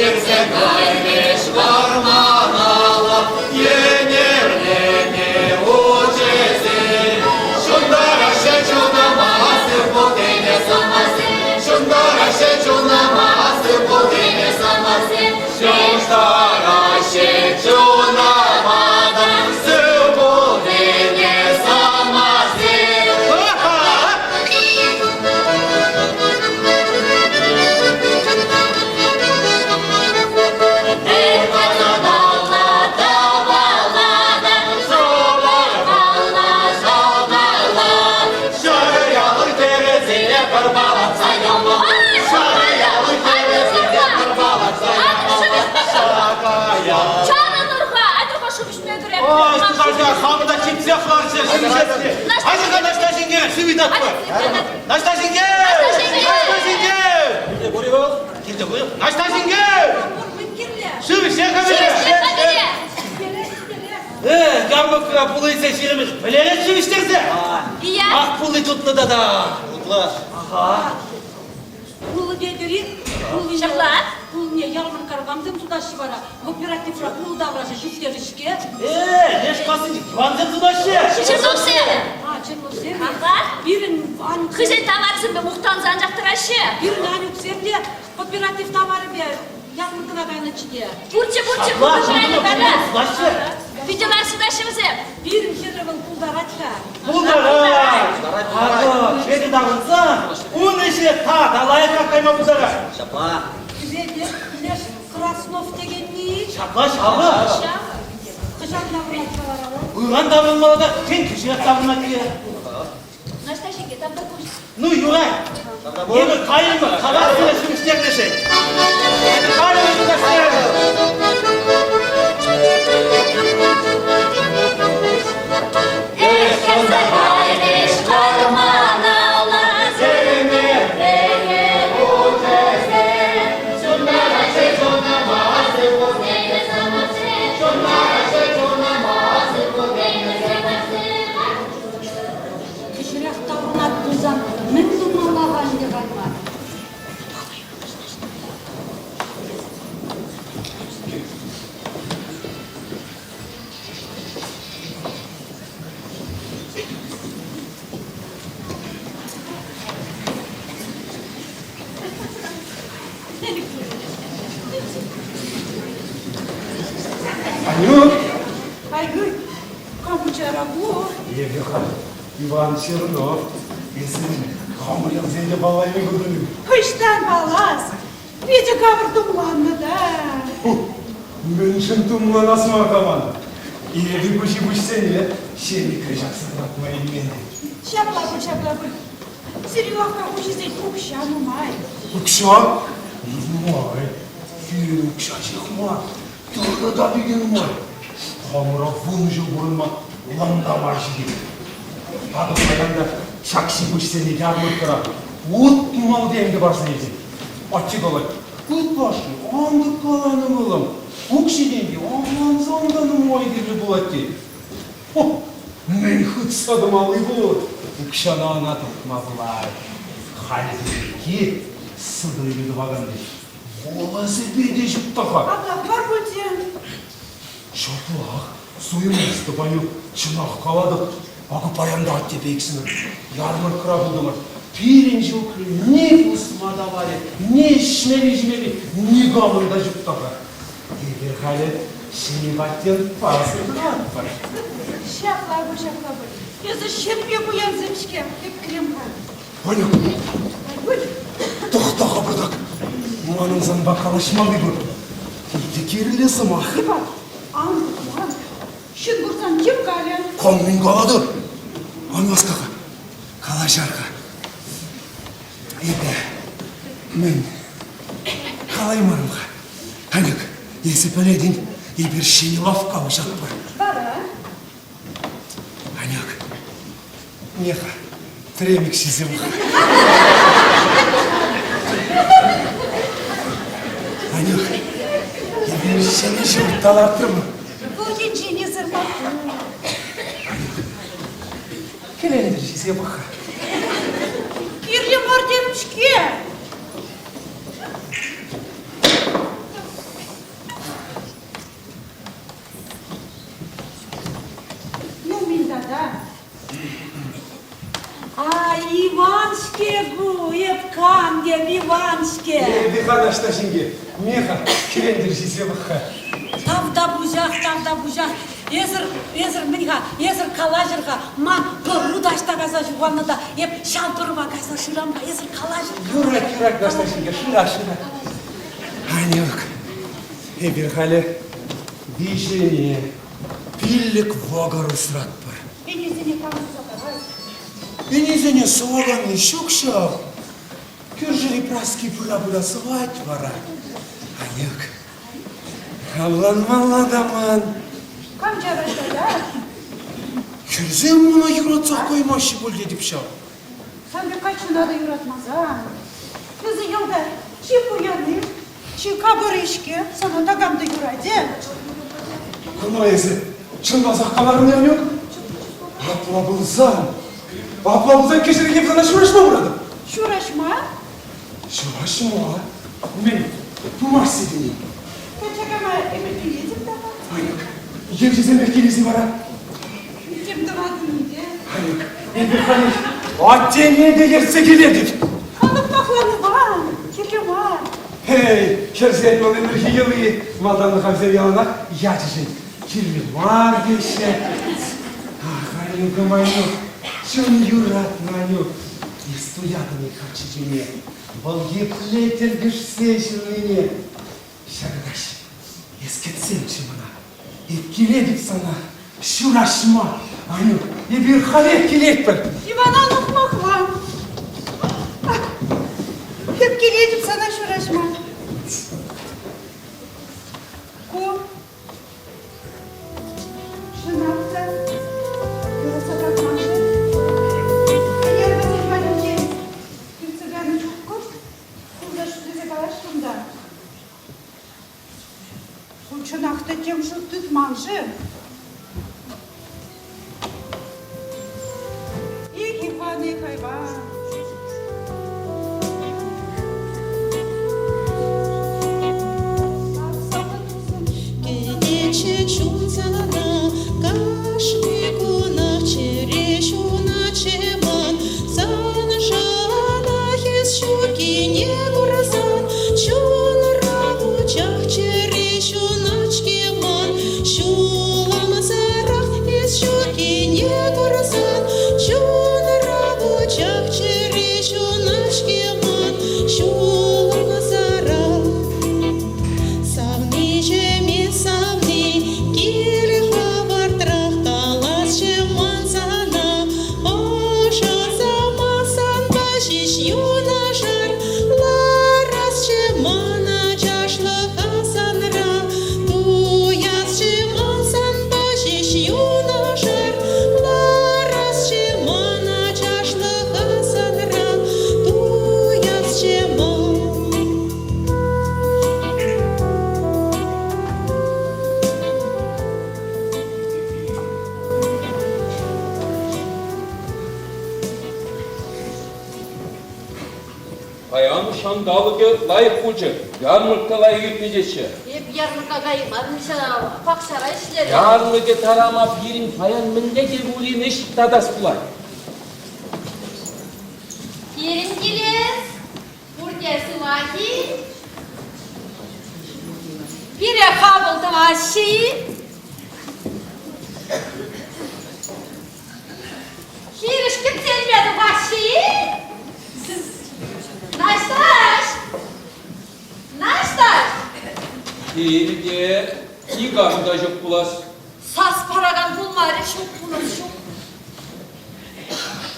Ирсе кайрӗҫ вӑрманалла, йӗнерлене учӗсем. Ҫунтараҫҫӗ чунӑма сыв путене сӑмахсем, ҫунтараҫҫӗ чунӑма сыв путене сӑмахсем, ҫунтараҫҫӗ чунӑма та сыв путене сӑмахсем. Чарӑнӑр-ха, айтӑр-ха шыв ӗҫме кӗрер. Ой, слушайте, хамӑр та чипсех ларчӗ, шыв ӗҫесси. Айта-ха, Наҫтаҫ инке, шыв ыйтатпӑр. Наҫтаҫ инке! Наҫтаҫ инке! Килте пур. Наҫтаҫ инке! Шыв ӗҫсе-ха пире! Э, ярмӑрккӑра пулӑ илсе ҫӳремӗш, пӗлерет шыв ӗҫтерсе. Ия. Ах, пулли тутлӑ тата. Тутлӑ. Аха. Пулӑ тетӗр-и? Пуллине, Ҫапла. пулне ярмӑрккара камсем сутаҫҫӗ вара? Кооперативра пулӑ таврашӗ ҫӳптерӗ-ҫке. Э, леш кассинче тӑвансем сутаҫҫӗ. Черновсем. А, Черновсем. Аха. Пирӗн Анюксем. Хӑйсен таварӗсемпе мухтанса анчах тӑраҫҫӗ. Пирӗн Анюксем те кооператив таварӗпе ярмӑрккӑна кайнӑччӗ те. Пурччӗ, пурччӗ, Ҫапла, пурччӗ кайнӑ тата. сутаҫҫӗ. Питӗ лайӑх сутаҫҫӗ вӗсем. Пирӗн хӗрӗ вӑл пултарать-ха. Пултарать. Акӑ, Хветӗ таврӑнсан, ун ӗҫе тата лайӑхрах кайма пултарать. Ҫапла. Хветӗ леш Краснов текенни. Ҫапла, ҫавӑ. Хӑҫан таврӑнать-ха вара вӑл? Ыран таврӑнмалла та, тен, кӗҫех таврӑнать те. Наҫтаҫ инке, тавта пуҫ. Ну, юрать. Эпӗ кайрӑмӑр, хавас сире ҫимӗҫтернӗшӗн. Эпӗ кайрӑмӑр, юлташсем. Эх, хӗрсе кайрӗҫ вӑрманалла, Кӗҫӗрех таврӑнать пулсан мӗн тумалла-ха ӗнтӗ кайма? Анюк! Айгуль, кам ку? Эпӗ-ха Иван Чернов. Эсир хамӑр ялсене паллайми куртӑн. Хӑҫтан паллас? Питӗ капӑр тумланнӑ та. Мӗншӗн тумланас мар-ха ман? Эпӗ куҫи-пуҫсене ҫенӗкре ҫакса тӑратма илмен. Ҫапла пуль, ҫапла пуль. Сирӗн лавкка хуҫисен укҫа нумай. Укҫа? Нумай. Пирӗн укҫа ҫех мар, Тӑрӑ та питӗ нумай. Хамӑра вунӑ ҫул пурӑнма лӑнта мар ҫитет. Акӑ паян та ҫак ҫи-пуҫсене ярмӑрккӑра 60 тенкӗ парса илтӗм. Атте калать, ытлашши ан тыткаланӑ ывӑлӑм, укҫи-тенки авлансан та нумай кирлӗ пулать тет. Хо, мӗн хытса тӑмалли пур, укҫана ӑна тупма пулать. Халӗ пирки суту-илӳ тӑвакан теҫ. Вуласӗпе те ҫук та-ха. Апла пар пуль те. Ҫаплах, суймастӑп, Анюк, чӑнах калатӑп. Акӑ паян та аттепе иксӗмӗр ярмӑрккӑра пултӑмӑр. Пирӗн чухлӗ ни пусма таварӗ, ни ӗҫмелли-ҫимелли никамӑн та ҫук та-ха. Эпир халӗ ҫӗнӗ патентпа сыхлатпӑр. Ҫапла пуль, ҫапла пуль. Эсӗ ҫӗрпе пуянсем-ҫке, эп кӗрем-ха. Ванюк, тӑхта-ха пӑртак. Манӑн санпа калаҫмалли пур. Питӗ кирлӗ сӑмах. Иван, ан хӑтлан. Ҫын курсан тем калӗ. Кам мӗн калатӑр? Ан васка-ха. Калаҫар-ха. Эпӗ мӗн калаймарӑм-ха. Анюк, эсӗ пӗлетӗн, эпир ҫӗнӗ лавкка уҫатпӑр. Вара? Анюк, Неха, премик ҫисе пӑх. Анюк, эпир ҫӗнӗ ҫурт та лартрӑмӑр. Вӑл енчен эсӗр маттур. Кӗлентӗр ҫисе пӑх-ха. Кирлӗ мар терӗм-ҫке. А, Иван-ҫке ку, эп кам тем, Иван-ҫке. Эпӗ-ха Наҫтаҫинке, ме-ха, кӗрентӗр ҫисе пӑх-ха. Тавтапуҫах, тавтапуҫах. Эсӗр, эсӗр мӗн-ха, эсӗр калаҫӑр-ха, ман пӑру таҫта кайса ҫухалнӑ та, эп ҫав пӑрӑва кайса шырам-ха, эсӗр калаҫӑр. Юрать, юрать, Наҫтаҫинке, шыра, шыра. Анюк, эпир халӗ виҫӗне пиллӗк вӑкӑр усратпӑр. Ӗнесене кам суса парать? Ӗнесене сӑваканни ҫук ҫав. Кӳршӗри Праски пыра-пыра сӑвать вара. Анюк, авланмалла та ман. Кам чарать тата? Хӗрсем мана юратсах каймаҫҫӗ пуль тетӗп ҫав. Сан пек каччӑна та юратмасан. Эсӗ ялта чи пуянни, чи капӑрри-ҫке, сана такам та юратӗ. Куна эсӗ чӑнласах каларӑн-и, Анюк? Апла пулсан, апла пулсан кӗҫӗр сана ҫураҫма пыратӑп. Ҫураҫма? Ҫураҫма? Мӗн, пымасть тени? Качча кама ӗмӗтленетӗп та-ха. Анюк, евчӗсемпех килес-и вара? Тем тӑватӑн ӗнтӗ. Анюк, эпӗ халех аттене те ертсе килетӗп. Халӑх пахланӑва, кирлӗ мар. Эй, хӗрсен вӑл ӗмӗрхи йӑли малтанлӑха вӗсем яланах ячӗшӗн кирлӗ мар теҫҫӗ. Ах, Анюкӑм, Анюк, чун юратнӑ Анюк, эс туятӑн-и каччӑсене, вӑл епле тӗлкӗшсе ҫырнине. Ҫакӑ каҫ эс кӗтсемччӗ мана, эп килетӗп сана ҫураҫма. Анюк, эпир халех килетпӗр. Ивана ухмахла. Эп килетӗп сана ҫураҫма. Ку чӑнах та юратса пӑрахман-ши? Ӗнер вӗсен патӗнчен иртсе кайнӑ чух кӑшт кулса шӳтлесе калаҫрӑм та. Ку чӑнах та тем шут тытман-ши? Эх, Иван, эх, айван. Кӗтетчӗ чун сана кашни кунах чӗре ҫунатчӗ ман. Сан шанах эс ҫуккине курсан чунра вучах чӗре ҫунать-ҫке ман. Ҫуламасӑрах эс ҫуккине курсан чунра вучах чӗре ҫунать-ҫке ман. Ҫуламасӑрах Савниҫӗме савни, кил хӑвӑртрах каласчӗ ман сана. Ӑшӑ самах ҫеҫ юнашар ларасчӗ ман ачашлӑха санра. Туясчӗ ман санпа ҫеҫ юнашар ларасчӗ ман ачашлӑха санра. Туясчӗ ман. Паян ҫанталӑкӗ лайӑх пулчӗ, ярмӑркка лайӑх иртнӗ теҫҫӗ. Эп ярмӑркка каймарӑм ҫав, пахчара ӗҫлерӗм. Ярлӑкӗ тарама пирӗн паян мӗнле те пулин ӗҫ татас пулать. Пирӗн килес, пурте сывах-и? Пире хапӑл тӑваҫҫӗ-и? Хирӗҫ кӗтсе илме тухаҫҫӗ-и? Наҫтаҫ! Наҫтаҫ! Килте никам та ҫук пулас. Сас паракан пулмарӗ, ҫук пулас ҫук.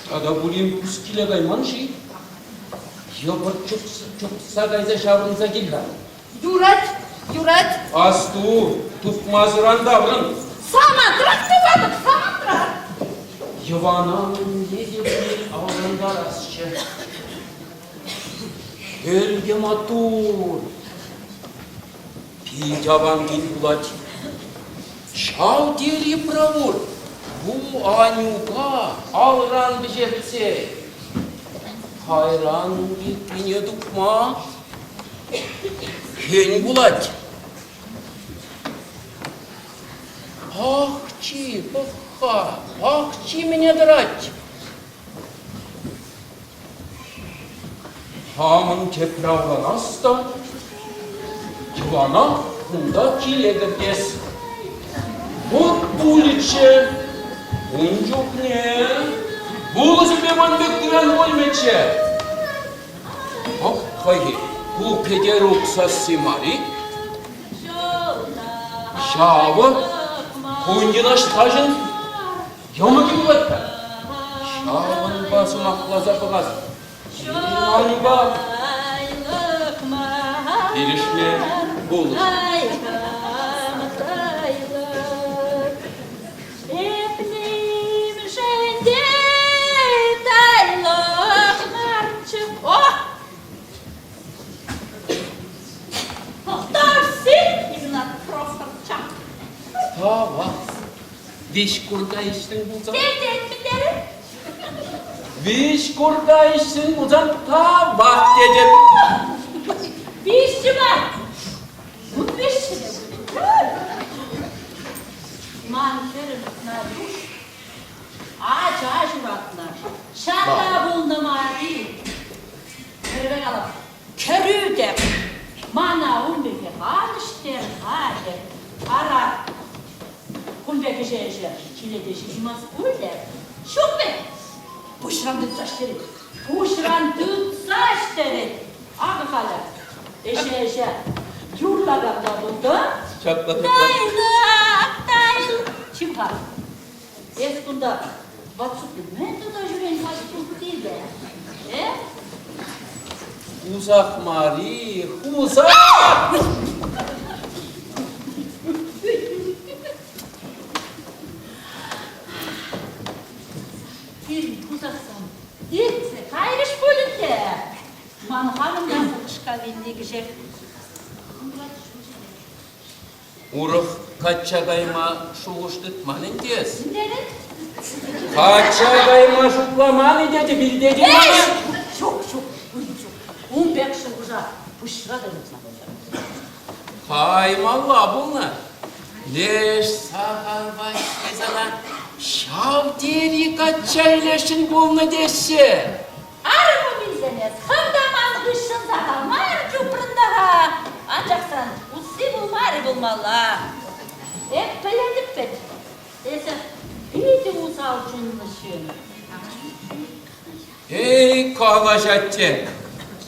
Тата пулин пускиле кайман-ши? Йӑпӑрт чупса кайса ҫаврӑнса кил-ха. Юрать, юрать. Асту, тупмасӑр ан таврӑн. Самантрах тупатӑп, самантрах. Йӑвана мӗнле те пулин авлантарасчӗ. Хӗл те маттур. Пит аван кин пулать. Ҫав тери правур. Ку Анюка алран вӗҫертсе кайран иртнине тупма Хӗн пулать. Пахчи, пӑх-ха, пахчи мӗне тӑрать? Хамӑн тепре авланас та йӑлана кунта киле кӗртес. Вӑт пулӗччӗ ун чухне вулӑсемпе ман пек пуян пулмӗччӗ. Ох, хӑйхи, ку Кӗтерук сасси мар-и? Ҫавӑ кун йӑнӑштаҫӑн йӑмӑкӗ пулать-ха. Ҫавӑнпа сӑмахласа пӑхас. Манпа килӗшме пулӑш. Тавах. Виҫ курка ӗҫрӗн пулсан? Виҫ курка ӗҫсен пулсан тавах тетӗп. Виҫҫӗ мар. Виҫҫӗ. Ман хӗрӗм Надюш ача ҫуратнӑ. Ҫапла пулнӑ мар-и? Кӗрӗве калап. Кӗрӳ те мана ун пекех ан ӗҫтер-ха те. Ара, кун пек ӗҫе ӗҫе киле те ҫыхмасть пуль те. Ҫук вӗт. Пуҫран тытса ӗҫтерет. Пуҫран тытса ӗҫтерет. Акӑ халӗ ӗҫе-ӗҫе юрлакан та пултӑм. Ҫапла Тайлӑк, тайлӑк. Чим-ха, эс кунта ватсупне мӗн туса ҫӳрен-ха типӗ? Э? Хусах мар-и, хусах! Пирӗн хусахсем иртсе кайрӗҫ пуль ӗнтӗ. Ман хамӑн та упӑшка вилни кӗҫех. Урӑх качча кайма шухӑш тытман ӗнтӗ эс. Мӗнле? Качча кайма шутламан-и тетӗп, илтетӗн мана? Ҫук, ҫук, ҫук. Ун пек шухӑша пуҫра та тытман. Каймалла пулнӑ. Леш сахал Ваҫли сана ҫав тери качча илесшӗн пулнӑ теҫҫӗ. Арӑму вилсен эс хӑв та ман хыҫҫӑн сахал мар чупрӑн та-ха, анчах сан усси пулмарӗ пулмалла. Эп пӗлетӗп вӗт, эсӗ питӗ усал чунлӑ ҫын. Эй, калаҫать те,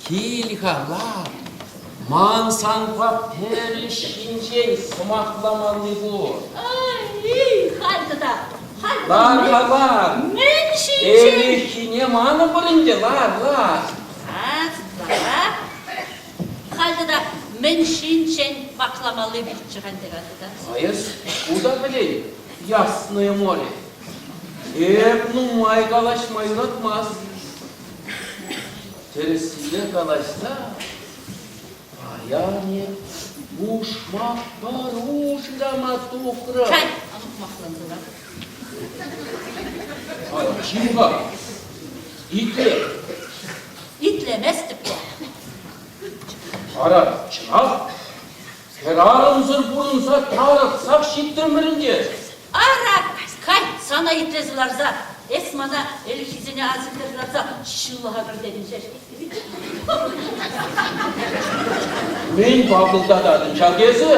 кил-ха, лар. Ман санпа пӗр ӗҫ ҫинчен сӑмахламалли пур. Ай, халь тата, халь Лар-ха, лар. Мӗн ҫинчен? Эреххине манӑпӑр ӗнтӗ, лар, лар. Лар. Халь тата мӗн ҫинчен вакламалли пурччӗ-ха ӗнтӗ тата. А эс ку та пӗлен, Ясное море. Эп нумай калаҫма юратмасть. Тӗрӗссипе калаҫса паян эп пушмак пӑру шырама тухрӑм. Кай, ухмахлантӑмӑр. Чим-ха, итле. Итлеместӗп те. Ара, чӑнах, хӗрарӑмсӑр пурӑнса тарӑхсах ҫитрӗмӗр ӗнтӗ. Ара, кай, сана итлесе ларса, эс мана ӗлӗкхисене асилтерсе ларса ҫылӑха кӗртетӗн ҫеҫ. Мӗн пакӑлтататӑн ҫак эсӗ?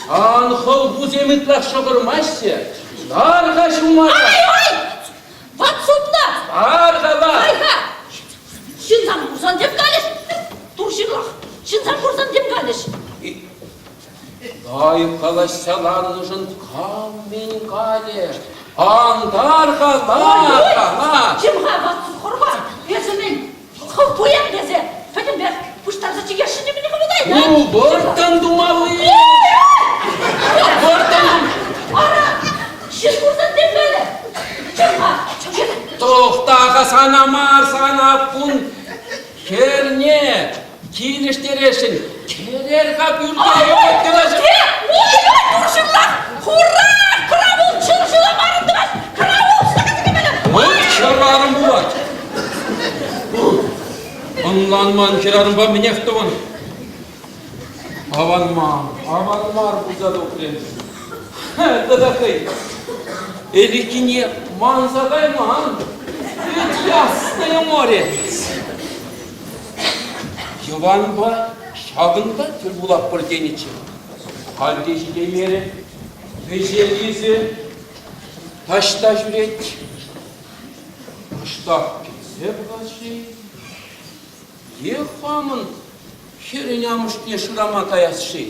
Сан хӑлхусем ытлах шӑхӑрмаҫҫӗ. Лар-ха ҫумара. Ай-ой! Ват супнӑ! Лар-ха, лар! Кай-ха! Ҫынсам курсан тем калӗҫ. Тур ҫырлах. Ҫынсам курсан тем калӗҫ. Лайӑх калаҫса ларнӑшӑн кам мӗн калӗ? Антар-ха, лар-ха, лар! Чим-ха, хӑрма, эсӗ мӗн, хӑв пуян тесе пӗтӗмпех пуҫтарса чикесшӗн-и мӗн хӑвӑнай? Ну, вӑрттӑн тумалли! Вӑрттӑн! Ара, ҫын курсан тем калӗ. Чим-ха, Тӑхта-ха сана мар, сана кун хӗрне Килӗштересшӗн. Кӗрер-ха пӳрте, йӑпӑрт Ой-ой, туршӑнлах! Хура! Кравул чӑн ҫуламарӑм тӑвас! Кравул Вот хӗрарӑм пулать. Ӑнланман хӗрарӑмпа мӗнех тӑвӑн? Аван мар, аван мар пулса тухрӗ. Тата хӑй ӗлӗкхине манса кайман. Вӗт ясное. Ясное море. Йӑванпа ҫакӑнта тӗл пулатпӑр тенӗччӗ. Халь те ҫитеймерӗ. Вӗҫелисӗ таҫта ҫӳрет. Кӑштах кӗтсе пӑхас-ши? Е хамӑн хӗрӗн амӑшне шырама каяс-ши?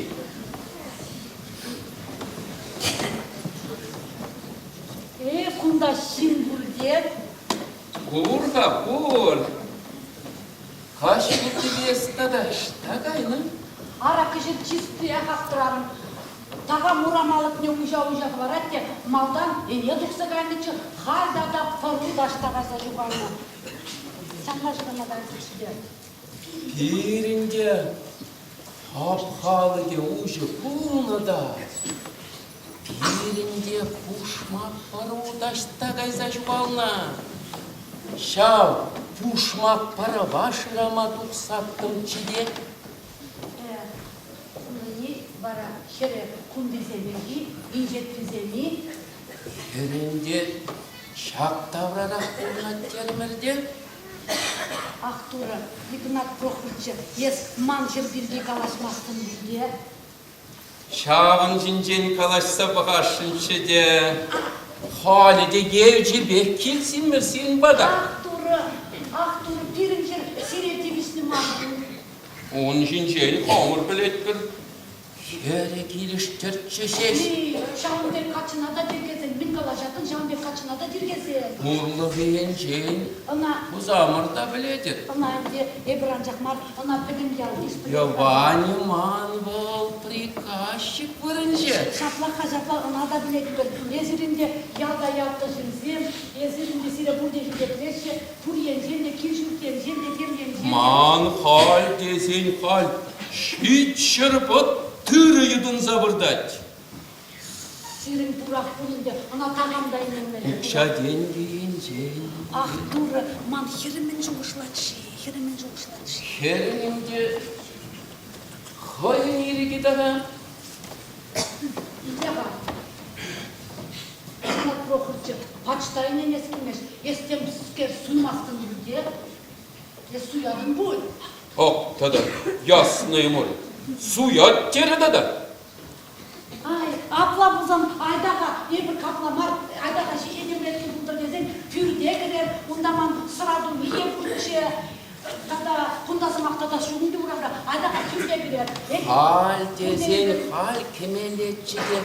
Э, кунта ҫын пур те. Пур-ха, пур. Каҫ пултипе эс тата ӑҫта кайнӑ? Ара, кӗҫӗр чистиех аптӑрарӑм. Такам урам алӑкне уҫа-уҫа хӑварать те малтан ӗне тухса кайнӑччӗ, халь тата пӑру таҫта кайса ҫухалнӑ. Ҫапла шырама кайсӑр ҫитер. Пирӗн те хапхалӑхӗ уҫӑ пулнӑ та пирӗн те пушмак пӑру таҫта кайса ҫухалнӑ. Ҫав пушмак пӑрӑва шырама тухсаттӑмччӗ те. Э, унӑнни вара хӗрӗ кунтисем-и, инҫетрисем-и? Хӗрӗн те ҫак таврарах пурӑнать терӗмӗр те. Ах, Турӑ, Игнат Прохорчӑ, эс ман хӗр пирки калаҫмастӑн пуль те? Ҫавӑн ҫинчен калаҫса пӑхасшӑнччӗ те, халӗ те евчӗпех килсимӗр сирӗн пата. Ах, Турӑ, ах, Турӑ, пирӗн хӗр сире тивӗҫнӗ мар. Ун ҫинчен хамӑр пӗлетпӗр. Хӗрӗ килӗштерччӗ ҫеҫ. Ҫавӑн пек каччӑна та тиркесен, мӗн калаҫатӑн, ҫавӑн пек каччӑна та тиркесен. Пурлӑхӗ енчен Ӑна хусамӑр та пӗлетӗр. Ӑна ӗнтӗ эпир анчах мар, ӑна пӗтӗм ял-йыш пӗлет. Йӑванӗ ман вӑл приказчик вырӑнче. Ҫаплах-ха, ҫапла ӑна та пӗлетпӗр. Эсир ӗнтӗ ялта ятлӑ ҫынсем, эсир ӗнтӗ сире пурте хисеплеҫҫӗ, пур енчен те, кил-ҫурт енчен те, тем енчен те. Ман халь тесен халь 700 пӑт тырӑ йӑтӑнса выртать. Сирӗн пурах пулин те, ӑна такам та ӗненмелле. Укҫа-тенкӗ енчен. Ах, Турӑ, ман хӗрӗм мӗн шухӑшлать-ши? Хӗрӗм мӗн шухӑшлать-ши? Хӗрӗн ӗнтӗ хӑйӗн ирӗкӗ тата. Итле-ха, Игнат Прохорчӑ, пач та ӗненес килмест. Эс темскер суймастӑн пуль те? Эс суятӑн пуль? Ак тата, ясное море, суять терӗ тата. Ай, апла пулсан айта-ха, эпир капла мар, айта-ха этемлетнӗ пултӑр тесен пӳрте кӗрер, унта ман сӑра туни те пурччӗ. Тата кунта сӑмах тата ҫук ӗнтӗ урамра. Айта-ха пӳрте кӗрер. Халь тесен халь кӗмеллеччӗ те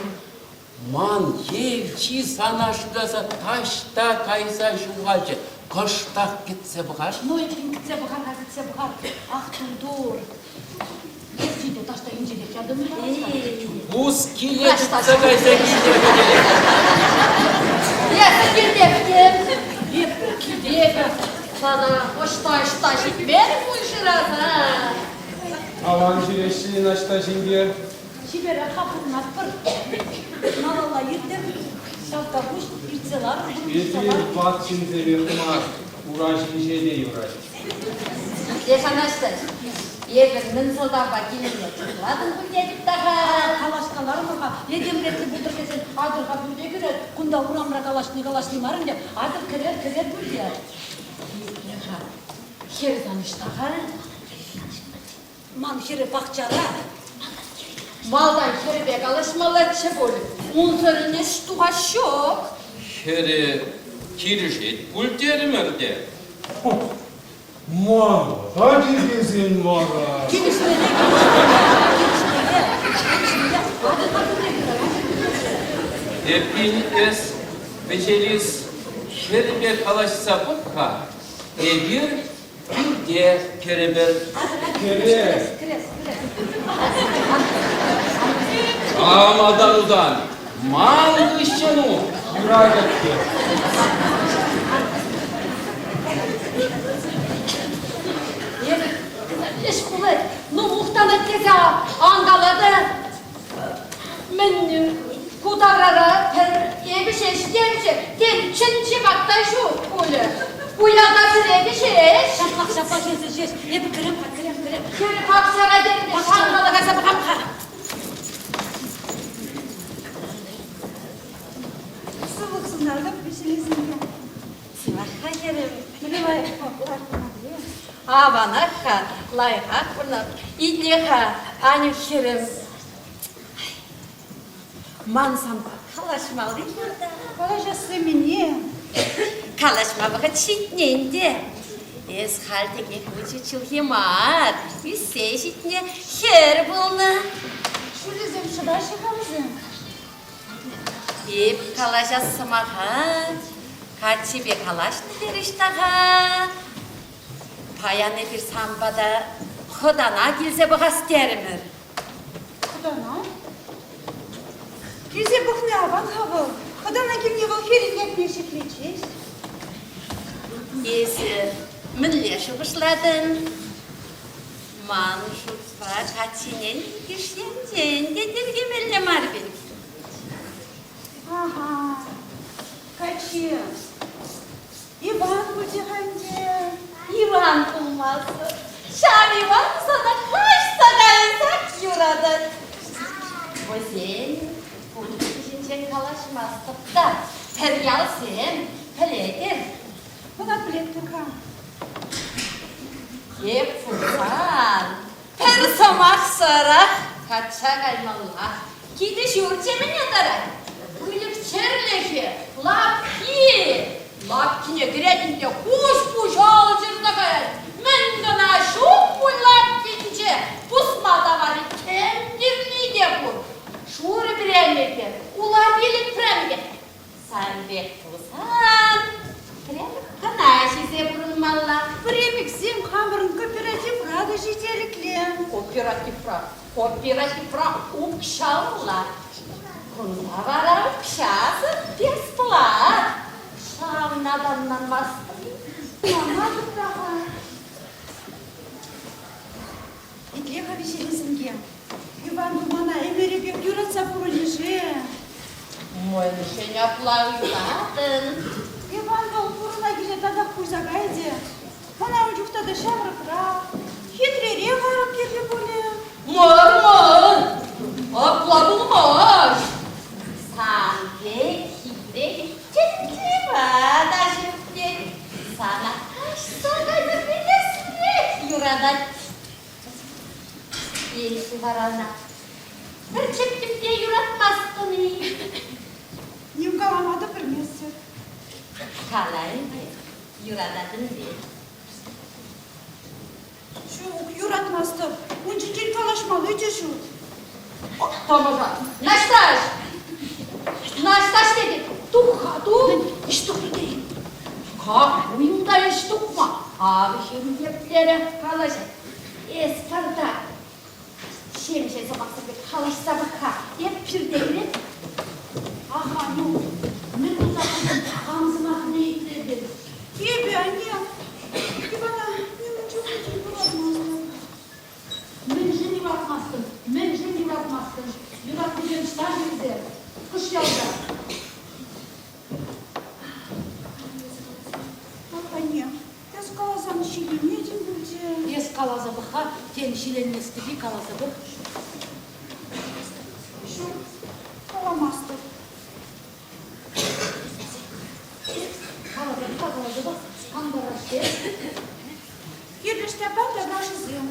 ман евчи сана шыраса таҫта кайса ҫухалчӗ. Кӑштах кӗтсе пӑхар. Ну, эппин кӗтсе пӑхар-ха, кӗтсе пӑхар. Ах, тур-тур. Евчи те таҫта инҫетех ятӑн Пус киле чупса кайса килтӗр Эсӗ килтех Эп килтех. Сана ӑҫта-ӑҫта ҫитмерӗ пуль шыраса. Аван ҫӳреҫҫӗ-и Наҫта ҫинче? Чиперех-ха пурӑнатпӑр. Малалла иртӗр. Ҫавтапуҫ иртсе ларӑр. Эсир ват ҫынсемех мар, ура ҫинче те юрать. Леш Анастас, эпӗ мӗн сӑлтавпа килнине чухлатӑн пуль тетӗп та-ха. Калаҫкаларӑмӑр-ха, этемлетлӗ пултӑр тесен атьӑр-ха пӳрте кӗрер, кунта урамра калаҫни калаҫни мар ӗнтӗ, атьӑр кӗрер, кӗрер пӳрте. Итле-ха, хӗр сан ӑҫта-ха? Ман хӗрӗ пахчара. Малтан хӗрӗпе калаҫмаллаччӗ пуль, унсӑрӑн ӗҫ тухас ҫук. Хӗрӗ килӗшет пуль терӗмӗр те. Ман та тиркесен вара. Килӗшмелле, килӗшмелле, килӗшмелле, килӗшмелле. Атьӑр-ха пӳрте кӗрер, атьӑр пӳрте кӗрер. Эппин эс, Вӗҫелис, хӗрпе калаҫса пӑх-ха. Эпир Пӳрте кӗрӗпӗр. Кӗрес. Малтан утан, ман хыҫҫӑн ут. Юрать, атте. Ӗҫ пулать. Ну, мухтанать тесе ан кала та. Мӗн ку таврара пӗр эпӗ ҫеҫ темчӗ, тен, чӗнчӗ ватта ҫук пулӗ. Ку ялта пӗр эпӗ ҫеҫ. Ҫаплах, ҫаплах эсӗ ҫеҫ. Эпӗ кӗрем-ха, кӗрем, кӗрем. Хӗрӗ пахчара тенӗ, шанкала кайса пӑхам-ха. Сывлӑх сунатӑп, вӗҫелесемпе. Сывах. Аванах-ха, хӗрӗм. Мӗнле лайӑх Аванах-ха, лайӑхах пурӑнап. Итле-ха, Анюк хӗрӗм. Ман санпа калаҫмалли пур та. Калаҫасси мӗне? Калаҫма вӑхӑт ҫитнӗ ӗнтӗ. Эс халь текех выҫӑ чӗлхе мар, ӳссе ҫитнӗ хӗр пулнӑ. Ҫулӗсем шӑтаҫҫӗ-ха вӗсем. Эп калаҫас сӑмаха каччипе калаҫнӑ терӗҫ та-ха. Паян эпир сан пата хӑтана килсе пӑхас терӗмӗр. Хӑтана? Килсе пӑхни аван-ха вӑл. Хӑтана килни вӑл хӗрӗн ятне ҫӗклет ҫеҫ. Эсӗ мӗнле шухӑшлатӑн? Ман шутпа, каччине иккӗш енчен те тиркемелле мар пек. Аха, каччи. Иван пулчӗ-ха ӗнтӗ. Иван пулмасӑр. Ҫав Иван сана каҫса кайсах юратать. Вӗсен пурнӑҫӗ ҫинчен калаҫмастӑп та, пӗр ялсем, пӗлетӗр. Ӑна пӗлетпӗр-ха. Эп пулсан пӗр сӑмахсӑрах качча каймалла. Килте ҫурчӗ мӗне тӑрать? Выльӑх-чӗрлӗхӗ, лапки. Лапкине кӗретӗн те куҫ-пуҫ алчӑрса каять. Мӗн кӑна ҫук пуль лапкинче, пусма таварӗ тем кирли те пур. Шурӑ прянӗкӗ, ула пилӗк прянӗкӗ. Сан пек пулсан, пряник кӑна ҫисе пурӑнмалла. Премиксем хамӑрӑн кооперативра та ҫителӗклӗ. Кооперативра, кооперативра укҫалла. Кунта вара укҫасӑр бесплат. Ҫавна та ӑнланмастӑн. Ӑнланатӑп та-ха. Итле-ха виҫелесенке. Иван мана ӗмӗрӗпех юратса пурӑнӗ-ши? Мӗншӗн апла ыйтатӑн? Иван вӑл пурӑна киле татах пуйса кайӗ. Мана ун чух тата ҫамрӑкрах, хитререх арӑм кирлӗ пулӗ. Мар, мар, апла пулмасть. Сан пек хитре тӗнче та ҫук тет. Сана каҫса кайса вилеслех юратать. Эсӗ вара ӑна пӗр чӗптӗм те юратмастӑн-и? Ним калама та пӗлместӗп. Кала ӗнтӗ, юрататӑн пек. Ҫук, юратмастӑп. Ун ҫинчен калаҫмалли те ҫук. Тамаша! Наҫтаҫ! Наҫтаҫ тетӗп! Тух-ха, тух! Ӗҫ тухрӗ тейӗн. Какуй унта ӗҫ тухма? Ав хӗрӳ еплерех калаҫать. Эс пӑртак ҫемҫе сӑмахсем пек калаҫса пӑх-ха. Эп пӳрте кӗрет. Аха, ну, мӗн туса хутӑн, кам сӑмахне итлетӗн? Эпӗ, анне, Ивана нимӗн чухлӗ те юратмастӑп. Мӗншӗн юратмастӑн? Мӗншӗн юратмастӑн? Юратнисем ӑҫта-ши вӗсем? Хӑш ялта? Анне, эс каласан ҫиленетӗн пулчӗ. Эс каласа пӑх-ха, тен, ҫиленместӗп-и, каласа пӑх. Ҫук, каламастӑп. Каласа пӑх-ха, каласа пӑх, ан парас-ҫке. Кирлӗ Ҫтаппан таврашӗсем.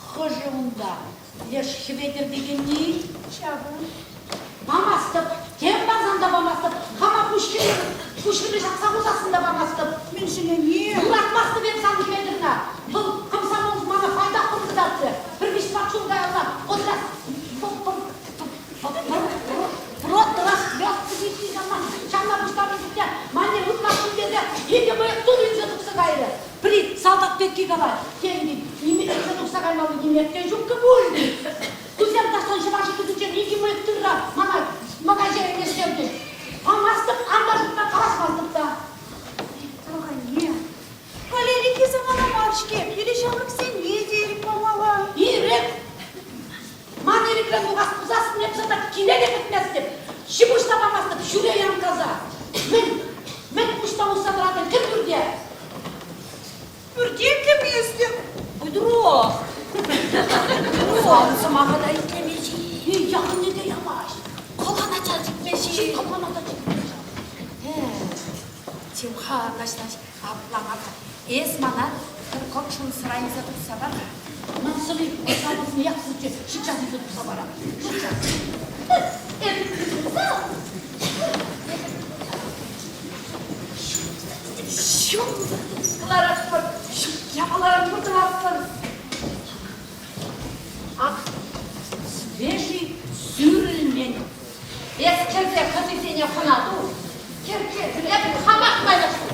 Хӑшӗ унта? Леш Хӗветӗр текенни? Ҫавӑ. Памастӑп. Тем парсан та памастӑп. Хама пуҫхӗрлӗ пуҫхӗрлӗ ҫакса хусассӑн та памастӑп. Мӗншӗн ӗне? Юратмастӑп эп сан Хӗветӗрна. Вӑл комсомол мана пайтах кӑтартрӗ. Пӗр виҫ-тӑват ҫул каялла вӑтрас ҫавна пуҫтарнӑ чухне манне ытлашши тесе икӗ мӑйӑх тул илсе тухса кайрӗ. Пӗри салтак пекки калать, тен, илсе тухса каймалли нимех те ҫуккӑ пуль. Кусем таҫтан ҫӑваши тытӗнчен икӗ мӑйӑх тырра мана мӑкаҫа ӗнестерчӗҫ. Памастӑп, ан та шутла, калаҫмастӑп та. Ахальне. Валерий самана мар-ҫке, пире ҫамрӑксене те ирӗк памалла. Ирӗк! Ман ирӗкрен тухас пулсассӑн эп сана киле те кӗртместӗп, ҫи-пуҫ та памастӑп, ҫӳре янкаса. Мӗн, мӗн пуҫна усса тӑратӑн, кӗр пӳрте. Пӳрте кӗместӗп. Уйдурох. Сан сӑмаха та итлемеҫ-и, якӑнне те ямасть. Кӑлана та чикмеҫ-и. Кӑлана та чикмеҫ. Чим-ха, Наҫтаҫ, апла мар-ха. Эс мана пӗр кӑкшӑм сӑра илсе тухса пар-ха. Ман сӑри савӑтнех пулчӗ, ҫиччас илсе тухса парам. Ҫиччас. Эпӗ тухса. Ҫук, кӑларатпӑр, ҫук япаларан пытаратпӑр. Ак, свежий сӳрӗлмен. Эс кӗрсе хӑнисене хӑна ту. Кӗр, кӗр, эпӗ хамах майлаштӑм.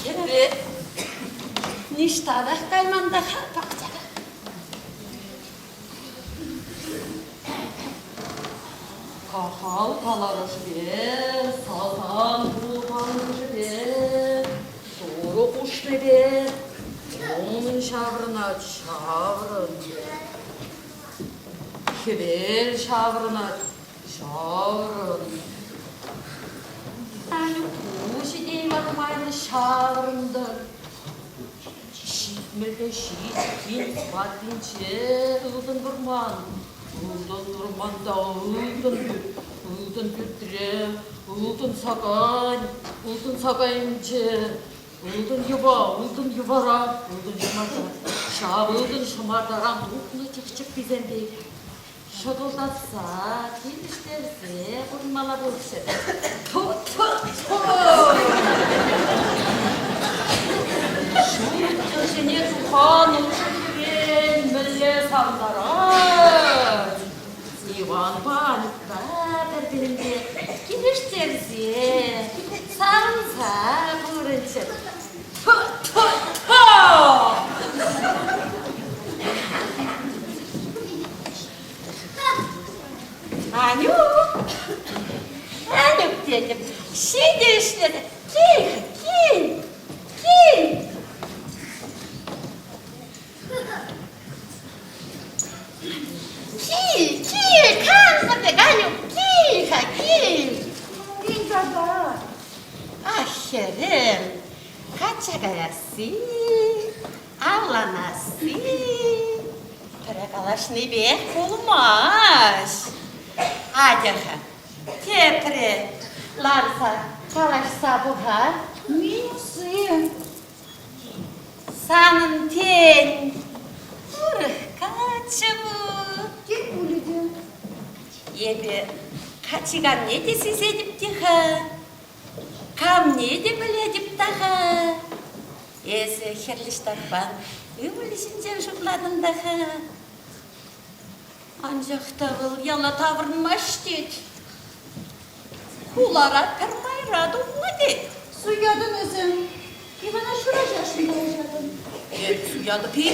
Хӗре ниҫта та кайман та-ха пахчара. Кахал каларӑшӗпе, салтан пулкалӑшӗпе, Турӑ хушнипе ун ҫаврӑнать ҫаврӑн. Хӗвел ҫаврӑнать ҫаврӑн. Анюк пуҫӗ те Иван майлӑ ҫаврӑнтӑр. Ҫитмӗлте ҫич кил варринче ылтӑн вӑрман, ылтӑн вӑрманта ылтӑн пӳрт, ылтӑн пӳртре ылтӑн сакань, ылтӑн сакайӗнче ылтӑн йӑва, ылтӑн йӑвара ылтӑн ҫӑмарта. Ҫав ылтӑн ҫӑмартаран тухнӑ чӑх чӗпписем пек шӑкӑлтатса, килӗштерсе пурӑнмалла пулчӗ. Ту-ту-ту! Ҫут тӗнчене тухан ӑшӑ хӗвел мӗнле савӑнтарать! Иванпа Анюкпа пӗр-пӗринпе килӗштерсе, савӑнса пурӑнччӑр. Ту-ту-ту! Анюк! Анюк тетӗп, ҫитӗ ӗҫлесе. Кил-ха, кил! Кил! Кил, кил, кансӗр пек, Анюк, кил-ха, кил! Мӗн тата? Ах, хӗрӗм, качча каясси, Авланасси пӗрре калаҫнипех пулмасть. Атя-ха, тепре ларса калаҫса пӑхар. Мин Санӑн, тен, урӑх каччӑ пур. Тен пулӗ те. Эпӗ каччиканне те сисетӗп те-ха, камне те пӗлетӗп та-ха. Эсӗ Хӗрлӗ Ҫтаппан ывӑлӗ ҫинчен шутлатӑн та-ха. Анчах та вӑл яла таврӑнмасть тет. Хулара пӗр майра тухнӑ тет. Суятӑн эсӗ. Ивана ҫураҫасшӑн калаҫатӑн. Эп суятӑп-и?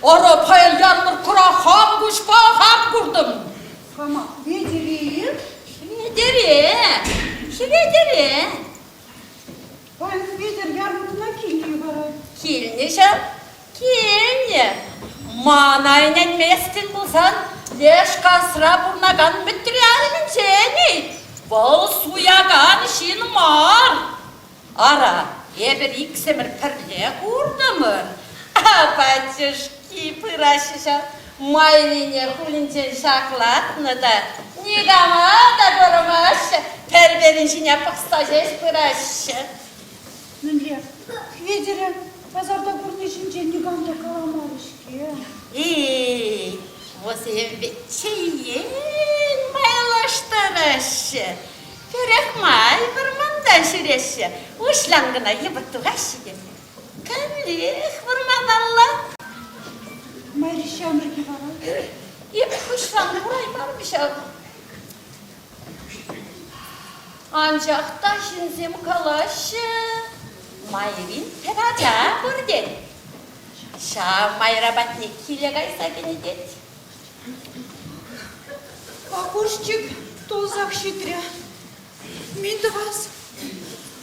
Ара, паян ярмӑрккӑра хам куҫпа хам куртӑм. Кама? Хветӗре-и? Хветӗре! Хветӗре! Паян Хветӗр ярмӑрккӑна килнӗ-и вара? Килнӗ ҫав, килнӗ. Мана ӗненместӗн пулсан леш касра пурӑнакан Мӗтри арӑмӗнчен-и? Вӑл суякан ҫын мар. Ара, эпир иксӗмӗр пӗрле куртӑмӑр. Пачӑшки пыраҫҫӗ ҫав. Майрине хулӗнчен ҫаклатнӑ та никама та курмаҫҫӗ, пӗр-пӗрин ҫине пӑхса ҫеҫ пыраҫҫӗ. Мӗнле, Хветӗре пасарта курни ҫинчен никам та каламарӗ-ҫке. Эй, вӗсем вӗт чеен майлаштараҫҫӗ. Пӗрех май вӑрманта ҫӳреҫҫӗ, уҫланкӑна йӑпӑрт тухаҫҫӗ те Каллех вӑрманалла. Майри ҫамрӑк-и вара? Эп куҫран кураймарӑм ҫав. Анчах та ҫынсем калаҫҫӗ, майрин пӗр ача пур тет. Ҫав майра патне киле кайса кӗнӗ тет. Пакушчик тулсах ҫитрӗ. Мӗн тӑвас?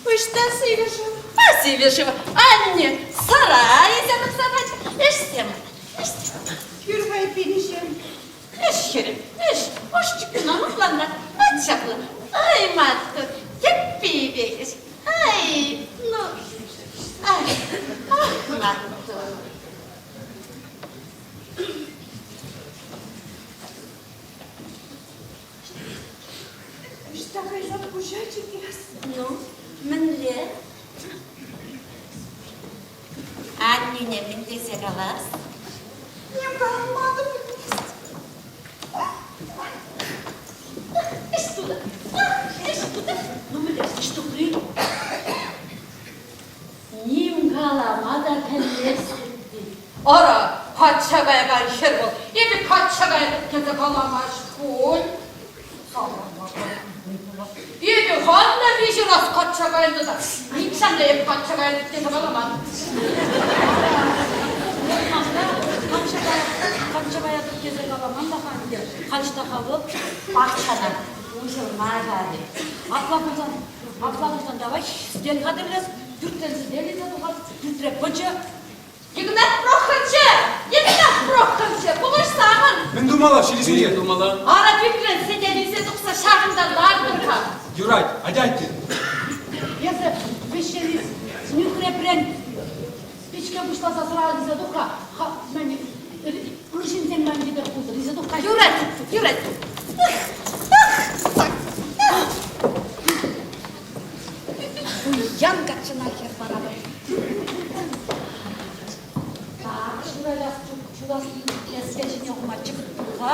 Ӑҫта сивӗ шыв? А сивӗ шыв, анне, сарай илсе тухса пачӗ. Ӗҫсем, ӗҫсем. Пирвай пиншем. Ӗҫ, хӗрӗм, ӗҫ. Ӑшчик кӑна мӑкланнӑ. Ать ҫапла. Ай, маттур, тӗппипех ӗҫ. Ай, ну, ай, ах, маттур. Ӑҫта кайсан пуҫа чикес? Ну, мӗнле? Аннӳне мӗн тесе калас? Ним калама та пӗлмест. Ӗҫ тунӑ. Ӗҫ тунӑ. Ну, мӗнле ӗҫ тухри? Ним калама та пӗлместӗп. Ара, качча каякан хӗр вӑл. Эпӗ качча каятӑп тесе каламасть пуль. Эпӗ хам та виҫӗ раз качча кайнӑ та, нихҫан та эп качча каятӑп тесе каламан. Качча каятӑп тесе каламан та-ха ӗнтӗ. Халь ӑҫта-ха вӑл? Пахчана уҫӑлма кайрӗ. Апла пулсан, апла пулсан давай сӗтел хатӗрлес, пӳртрен сӗтел илсе тухас, пӳртре пӑчӑ. Игнат Прохорчӑ! Игнат Прохорчӑ, пулӑшсамӑн! Мӗн тумалла, ҫилесене? Мӗн тумалла? Ара пӳртрен сӗтел илсе тухса ҫакӑнтан лартӑр-ха. Юрать, атя-атте. Эсӗ вӗҫелис нӳхрепрен пичке пуҫласа сӑра илсе тух-ха. Мӗн, ыр ҫынсем ман витӗр пултӑр, илсе тух-ха. Юрать, юрать. Пуян каччӑна хӗр паратӑп. Так, ҫуралас ҫурас кӗске ҫине хума чӑкӑт пур-ха,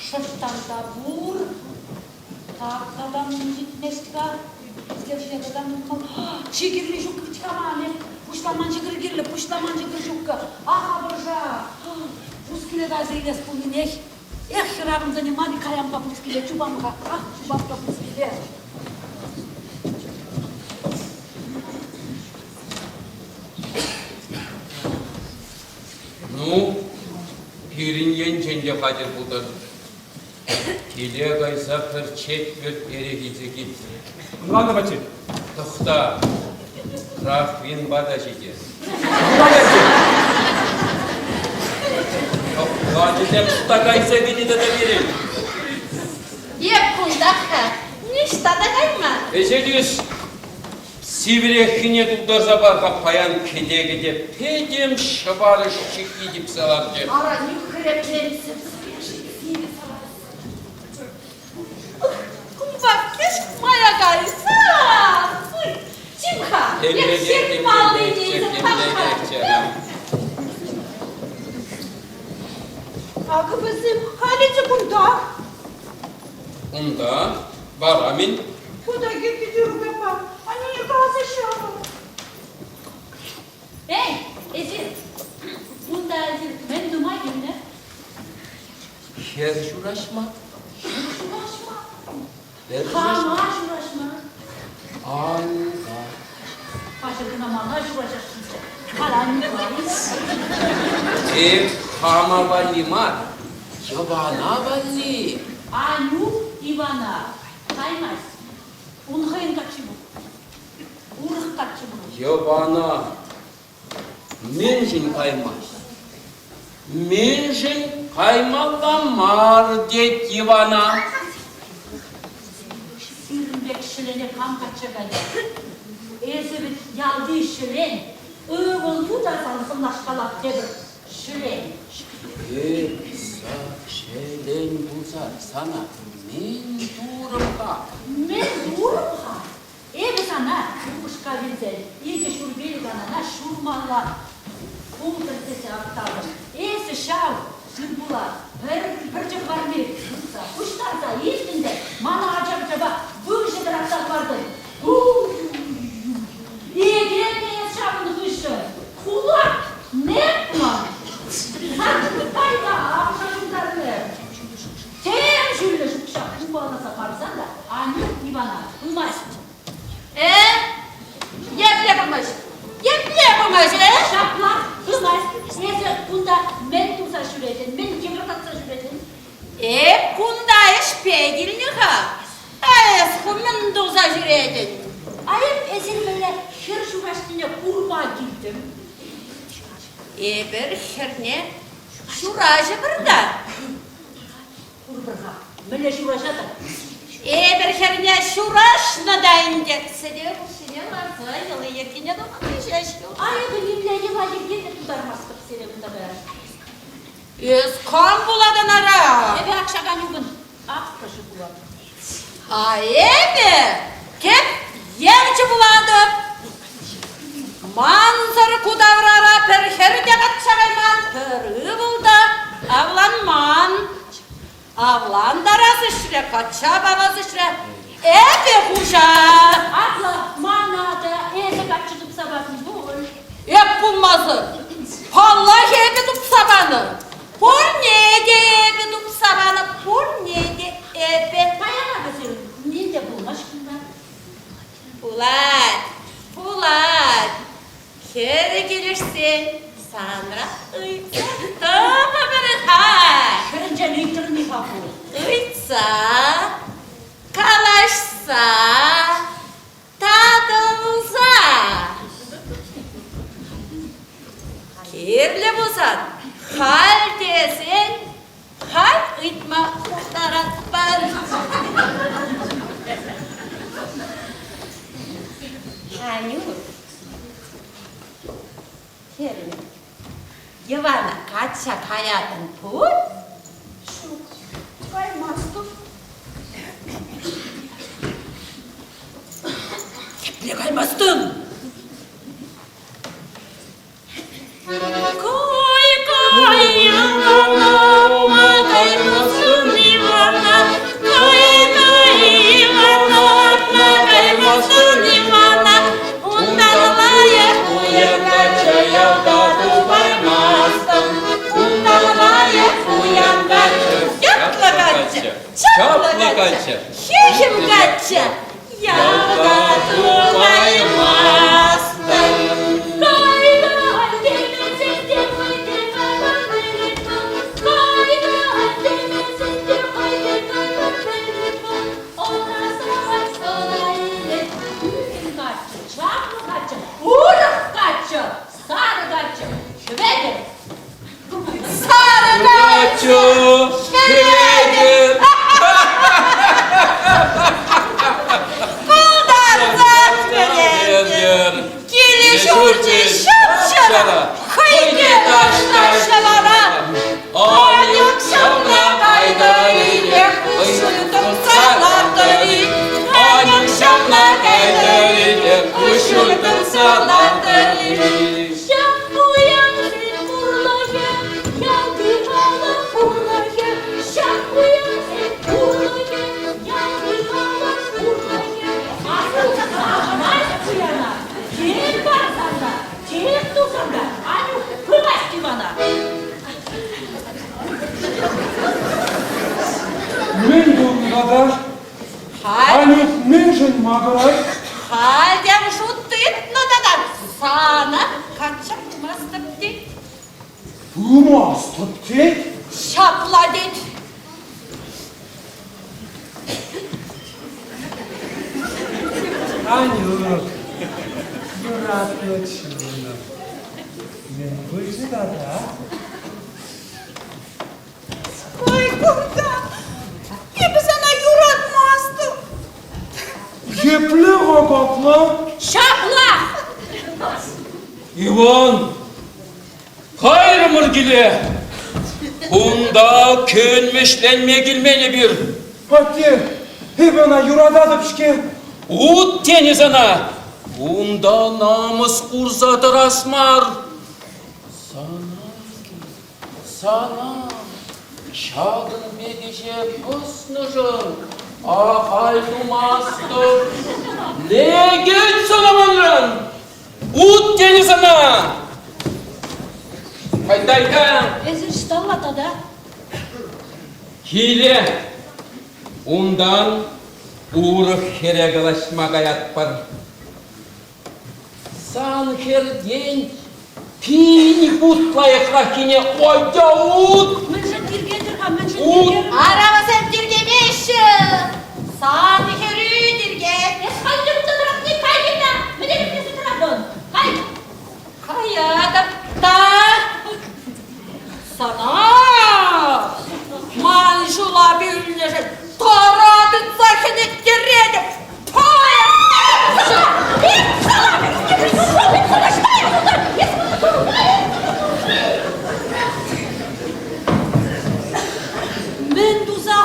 шӑрттан та пур. Так, тата мӗн ҫитмест-ха? Кӗске ҫине тата мӗн Чи кирли ҫук вӗт-ха ман. Пуҫламан ҫӑкӑр кирлӗ, пуҫламан ҫӑкӑр ҫуккӑ. Ах, апӑрша! Пускиле кайса илес пулнинех. Эх, хӗрарӑмсене ман каямпа пускиле чупам-ха. Ах, чупам-ха пускиле. Ну, пирӗн енчен те хатӗр пултӑр. Киле кайса пӗр четвӗрт эрех илсе кил. Ӑнланнӑ, Василь. Тӑхта, Крахвинпа та ҫитес. Тӑхлачӗсем ӑҫта кайса кӗнӗ тата пирӗн? Эп кунтах-ха, ниҫта та кайман. Ӗҫе тӳс. Сивӗреххине тултарса пар-ха паян кӗте-кӗте пӗтӗм ҫӑварӑш чикки типсе ларчӗ. Ара, нӳхрепленсе сивӗ Кунпа кӗҫ мая кайса. Чим-ха, эп ҫыртмаллине илсе тухам-ха. Акӑ вӗсем халӗ те кунтах. Унта вара мӗн? Кунта килти Тюрюкапа аннене каласа ҫавӑр. Эй, эсир кунта эсир мӗн тума килнӗ? Хӗр ҫураҫма. Хӗр ҫураҫма? Хӗр Кама ҫураҫма? Анька. Паҫӑр кӑна мана ҫураҫасшӑнччӗ. Халь анне Эп хама валли мар, Йӑвана валли. Анюк Ивана каймасть. Ун хӑйӗн каччи пур. Урӑх каччӑ пур. Йӑвана мӗншӗн каймасть? Мӗншӗн каймалла мар тет Ивана. Сирӗн пек ҫӗлене кам качча кайӗ? Эсӗ вӗт ялти ҫӗлен, ывӑлу та сан сӑнлашкалах тепӗр ҫӗлен. Эп ҫӗлен пулсан сана мӗн турӑм-ха? Мӗн турӑм-ха? Эпӗ сана, упӑшка вилсен, икӗ ҫурпил канана ҫурмалла пултӑр тесе аптратӑм. Эсӗ ҫав тыр-пула пӗр пӗрчӗк варри тытса пуҫтарса илтӗн те мана ача-пӑчапа выҫӑ тӑратса хӑвартӑн. Этем эс ҫавӑн хыҫҫӑн кулак непман. Пайта апша ҫунтарнӑ. Тем ҫӳллӗш укҫа купаласа парсан та Анюк Ивана пымасть. Э? Епле пымасть? Епле пымасть, э? Ҫаплах пымасть. Эсӗ кунта мӗн туса ҫӳретӗн, мӗн йӑкӑртатса ҫӳретӗн? Эп кунта ӗҫпе килнӗ-ха. Эс ху мӗн туса ҫӳретӗн? А эп эсир мӗнле хӗр ҫураҫнине курма килтӗм. Эпир хӗрне ҫураҫӑпӑр та. Курпӑр-ха, мӗнле ҫураҫатӑр? Эпир хӗрне ҫураҫнӑ та ӗнтӗ. Сӗтел хушшине ларса йӑли-йӗркине тухни ҫеҫ юлнӑ. А эпӗ нимле йӑла-йӗрке те тутармастӑп сире кунта паян. Эс кам пулатӑн ара? Эпӗ ак ҫак Анюкӑн аппӑшӗ пулатӑп. А эпӗ тӗп евчӗ пулатӑп. Мансӑр ку таврара пӗр хӗр те качча кайман, пӗр ывӑл та авланман. Авлантарас ӗҫре, качча парас ӗҫре эпӗ хуҫа. Апла мана та эсӗ каччӑ тупса патӑн пуль. Эп пулмасӑр. Паллах, эпӗ тупса панӑ. Пурне те эпӗ тупса панӑ, пурне те эпӗ. Паяна вӗсем ним те пулмасть кунта. Пулать, пулать. Хӗрӗ килӗшсен санра ыйтса тӑмӑпӑр-ха. Хӗрӗнчен ыйтрӑн-и-ха ку? Ыйтса, калаҫса, татӑлса. Кирлӗ пулсан халь тесен халь ыйтма пултаратпӑр. Анюк, хӗрӗм, Йӑвана качча каятӑн пуль? Ҫук, каймастӑп. Епле каймастӑн? Кай, кай, Ивана, каймастӑн, Ивана, кай, кай, Ивана, каймастӑн, Ивана, унтан лайӑх пуян каччӑ ялта тупаймастӑн, унтан лайӑх пуян каччӑ, ятлӑ каччӑ, чаплӑ каччӑ, хӳхӗм каччӑ, Ялта тупаймастӑн. Чаплӑ каччӑ, урӑх каччӑ, сарӑ каччӑ, Хӗветӗр. Сарӑ каччӑ, Хӗветӗр. Култарса пӗтертӗм. Килӗ-ҫурчӗ ҫап-ҫара, хӑй те ташлаҫҫӗ вара. Анюк ҫавна кайтӑр-и, куҫҫуль тӑкса лартӑр-и? Анюк ҫавна кайтӑр-и, куҫҫуль тӑкса лартӑр-и? Ҫак пуянсен пурлӑхӗ, ялти халӑх пурлӑхӗ. Ҫак пуянсен пурлӑхӗ, ялти халӑх пурлӑхӗ. Анюк савӑнать пуяна, тем парсан та, тем тусан та Анюк пымасть Ивана. Мӗн пулнӑ тата? Анюк мӗншӗн макӑрать? Халь тем шут тытнӑ тата сана качча пымастӑп тет. Пымастӑп тет? Ҫапла тет. Анюк, юратнӑ чунӑм, мӗн пулчӗ тата? Ой, кунта! Эпӗ сана юратмастӑп! Епле-ха капла? Ҫапла! Иван, кайрӑмӑр киле. Кунта көнмӗҫленме килмен эпир. Атте, эпӗ ӑна юрататӑп-ҫке. Ут тенӗ сана. Кунта намӑс курса тӑрас мар. Сана Сана ҫакӑн пек ӗҫе пӑснӑшӑн ахаль тумастӑп. Лекет сана манран! Ут тенӗ сана! Кайта-айта! Эсир ӑҫталла тата? Киле. Унтан урӑх хӗре калаҫма каятпӑр. Сан хӗртен пин хут лайӑхраххине атя ут! Мӗншӗн тиркетӗр-ха, мӗншӗн Ут! тиркерӗр? Ара вӗсем тиркемеҫҫӗ. Сан хӗрӳ тиркет. Эс халь те унта тӑратни кай килнӗ. Мӗне тиркесе тӑратӑн? Кай! Каятӑп та. Сана ман ҫула пӳлнӗшӗн тара тытса хӗнеттеретӗп. Мӗн туса?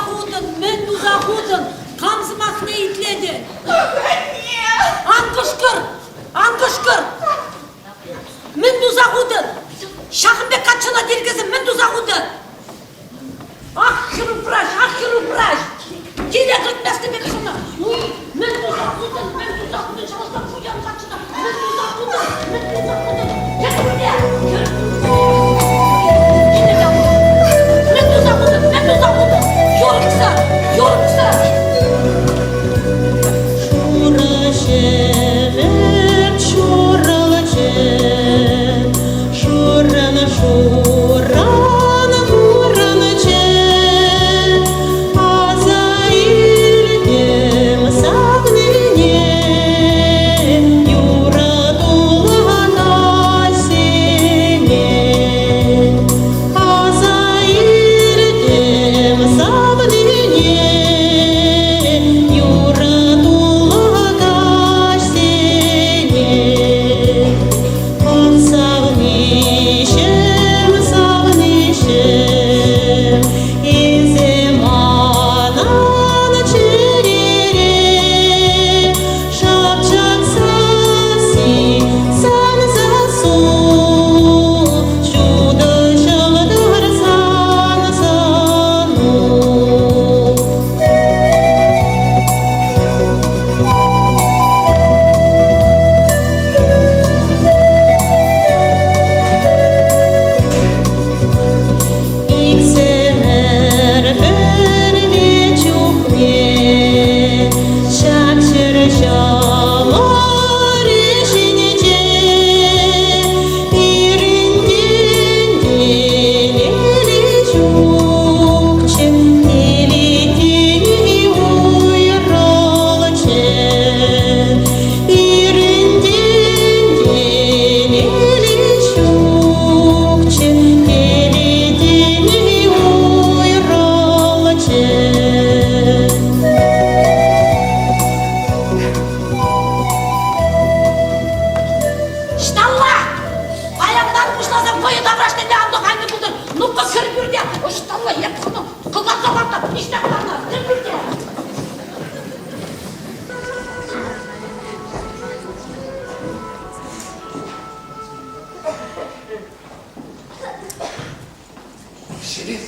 тиркетӗн? Ах, анне! Ан кӑшкӑр! Ан кӑшкӑр! Мӗн туса хутӑн? Ҫакӑн пек каччӑна тиркесе мӗн туса хутӑн? Ах, хӗрупраҫ, ах, хӗрупраҫ! Киле кӗртместӗп эпӗ сана. Мӗн туса хутӑн, мӗн туса хутӑн ҫавӑнпа пуян каччӑна? Мӗн туса хутӑн, мӗн туса хутӑн? Кӗр пӳрте! Кӗр! Мӗн туса хутӑн, мӗн туса хутӑн? Юрӑхсӑр, юрӑхсӑр! Шурӑ ҫӗмӗрт ҫурӑлчӗ, шуррӑн шурран курӑнчӗ. Аса илтӗм савнине, юратуллӑ Насене. Аса илтӗм савнине, юратуллӑ каҫсене. Ах, савниҫӗм, савниҫӗм, илсе манӑн чӗрере шапчак сасси сан сассу, ҫутӑ ҫӑлтӑр сан сӑну. Иксӗмӗр пӗрле чухне ҫак ҫӗр ҫӑмӑрӗ ҫинче пирӗнтен телейли ҫукчӗ, телей уйрӑлчӗ. Пирӗнтен телейли ҫукчӗ, телей уйрӑлчӗ. Ӑҫталла? Паянтан пуҫласа вӑйӑ таврашне те ан туханнӑ пултӑр. Ну-ка, кӗр пӳрте. Ӑҫталла? Эп хӑнӑ кӑларса лартӑп. Ниҫта кӑларма. Кӗр пӳрте. Ҫӗлес.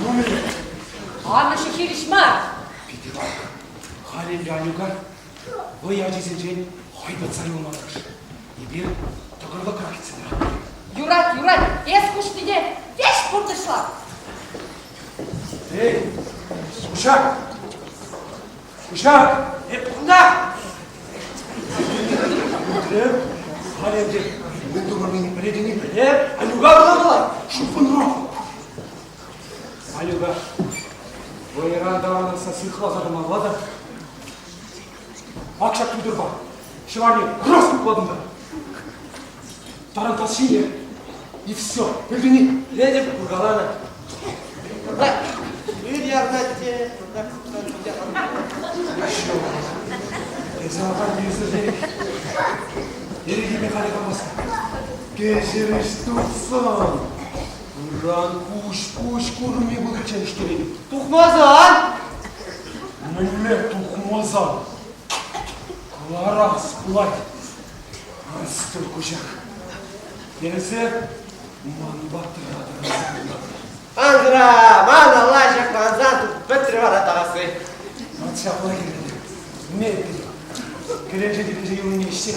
Ну, мӗнле? Амӑшӗ хирӗҫ мар. Питӗ лайӑх. Халь ӗнтӗ Анюка вӑй ачисенчен хӑйпӑтса юлма тӑрӑш. Эпир тӑкӑрлӑкра кӗтсе тӑратпӑр. Юрать, юрать. Эс хушнине веҫ пурнӑҫла. Эй, Кушак! Кушак! Эп кунта! Пӗлеп, халь ӗнтӗ мӗн тумаллине пӗлетӗн-и? Пӗлеп, Анюка кӑлармалла. Шупӑнрах! Анюка, вӑйӑран таврӑнасса сыхласа тӑмалла та ак ҫак тутӑрпа ҫӑварне раз хуплатӑн та тарантас ҫине и все, пӗлтӗн-и? Пӗлетӗп, куркаланӑ. Ир ярсать те, Эсӗ ахаль ӳсӗрсен эрехӗпе халӗ памастӑн. Кӗҫӗрӗҫ тухсан ыран куҫ-пуҫ курми пуличчен ӗҫтеретӗп. Тухмасан? Мӗнле тухмасан? Кӑларас пулать. Астур куҫах. Эсӗ манпа тӑра-тӑра Андра, ман алла ҫаклансан пӗтрӗ вара тарасси. Ман ҫапла кирлӗ. Мебель. Кӗленче тӗпӗнче юлни ӗҫсе.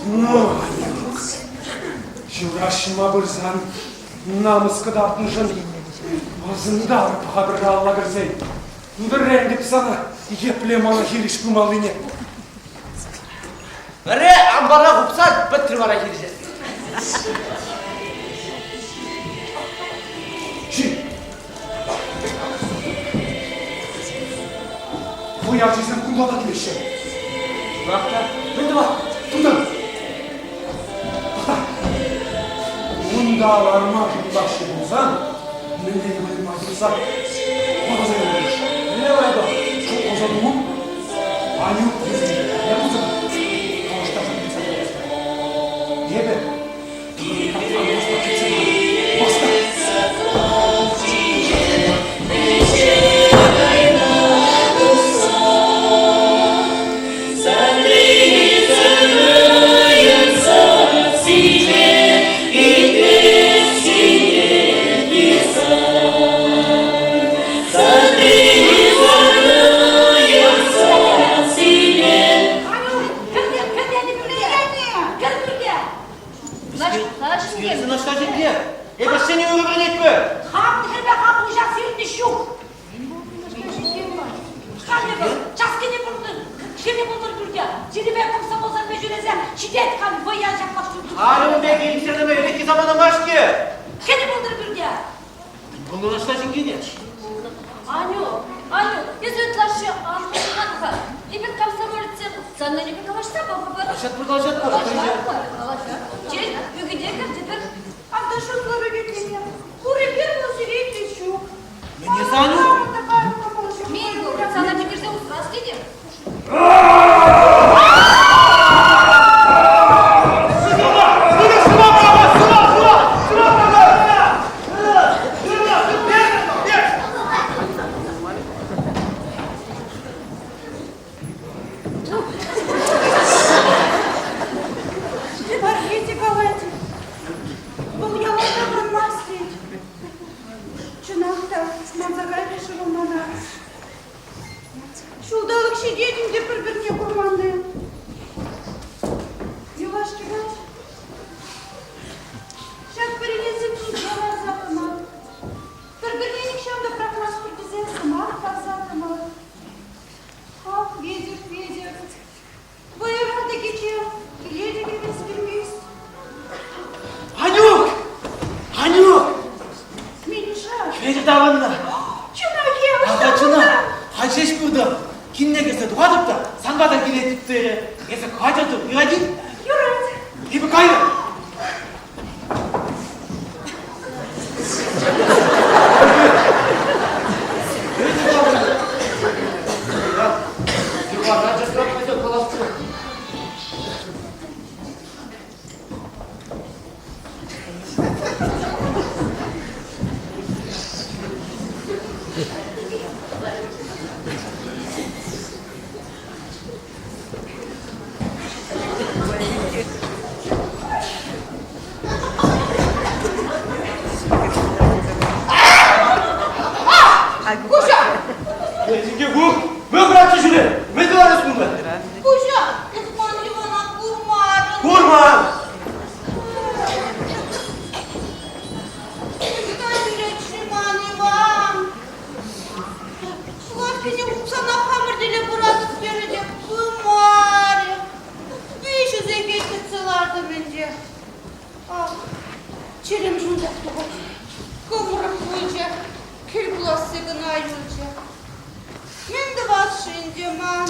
Ну, Анюк, ҫураҫма пырсан намӑс кӑтартнӑшӑн асӑнтарӑп хатӗр алла кӗрсен. Вӗрентӗп сана епле мана хирӗҫ пымаллине. Пӗрре ампара хупсан пӗтрӗ вара хирӗҫе. Ҫи! Хӑй ачисем кунта та килеҫҫӗ. Чӑнах та, мӗн тӑвас? Тутӑр! Тӑхта! Унта ларма шутлаҫҫӗ пулсан, мӗнле те пулин май тупса хӑваласа юлӗҫ. Мӗнле майпа? Шутласа тумӑн, Анюк вӗсене мӗнле пулсан калаҫтарса килсе каяс. Эпӗ тӑхӑртах Анюкпа кӗтсе тӑратӑп. Васка! Эпир ҫӗнӗ юрӑ вӗренетпӗр. Хам хӗрпе хам пуҫа сирнӗ ҫук. Халӗ вӑл час кӗнӗ пултӑр, кӗнӗ пултӑр пӳрте. Чирӗпе комсомолсемпе ҫӳресе ҫитет халь вӑя ҫаплах ҫук. Халӗ ун пек илтсенӗме ӗлӗкхи самана мар-ҫке. Кӗнӗ пултӑр пӳрте. Вӑл ӑҫта ҫинкене? Аню, Аню, эсӗ ытлашши ан хушӑнан-ха. Эпир комсомолецсем саннӑ калаҫса пӑхӑпӑр. Калаҫатпӑр, калаҫатпӑр. Калаҫатпӑр, калаҫатпӑр. Чей, ӳкӗте кӗртӗпӗр. Ата шутлӑ ӳкӗтлеме. Пурӗпӗр вӑл сире те ҫук. Мӗне Саню? Мӗн вӑл, сана тӗкӗрсе усрас тетӗп. Парне те калать. Вӑл яла таврӑнмасть тет. Чӑнах та, манса кайрӗ-ши вӑл мана? Ҫулталӑк ҫитет ӗнтӗ пӗр-пӗрне курманни. Юлашки каҫ ҫак пӗренесем ҫинче ларса тӑман. Пӗр-пӗрне нихҫан та пӑрахмастпӑр тесе сӑмах парса тӑман. Ах, Федя, Федя, вӑйӑра та кичем, киле те кӗрес килмест. Анюк! Анюк! Миша! Федя таврӑннӑ. Чӑнах-и? Ага, чӑнах. Халь ҫеҫ куртӑм. Кинне кӗрсе тухатӑп та сан пата килетӗп терӗ. Эсӗ хатӗр тӑр, юрать-и? Юрать. Эпӗ кайрӑм. Куҫа! Инке ку, мӗн хӑратчӗ ҫӳре? Мӗн тӑварас кунта? Куҫа! Эс ман Ивана курмарӑн. Курман! Ӑҫта ҫӳрет-ши ман Иван? Лавккине хупсанах хамӑр тӗле пыратӑп терӗ те пымарӗ. Виҫӗ сехет кӗтсе лартӑм ӗнтӗ. Ах, чӗрем ҫунсах тухать. Кӑмрӑк пулчӗ, кӗл пуласси кӑна юлчӗ. Мӗн тӑвас-ши ӗнтӗ ман?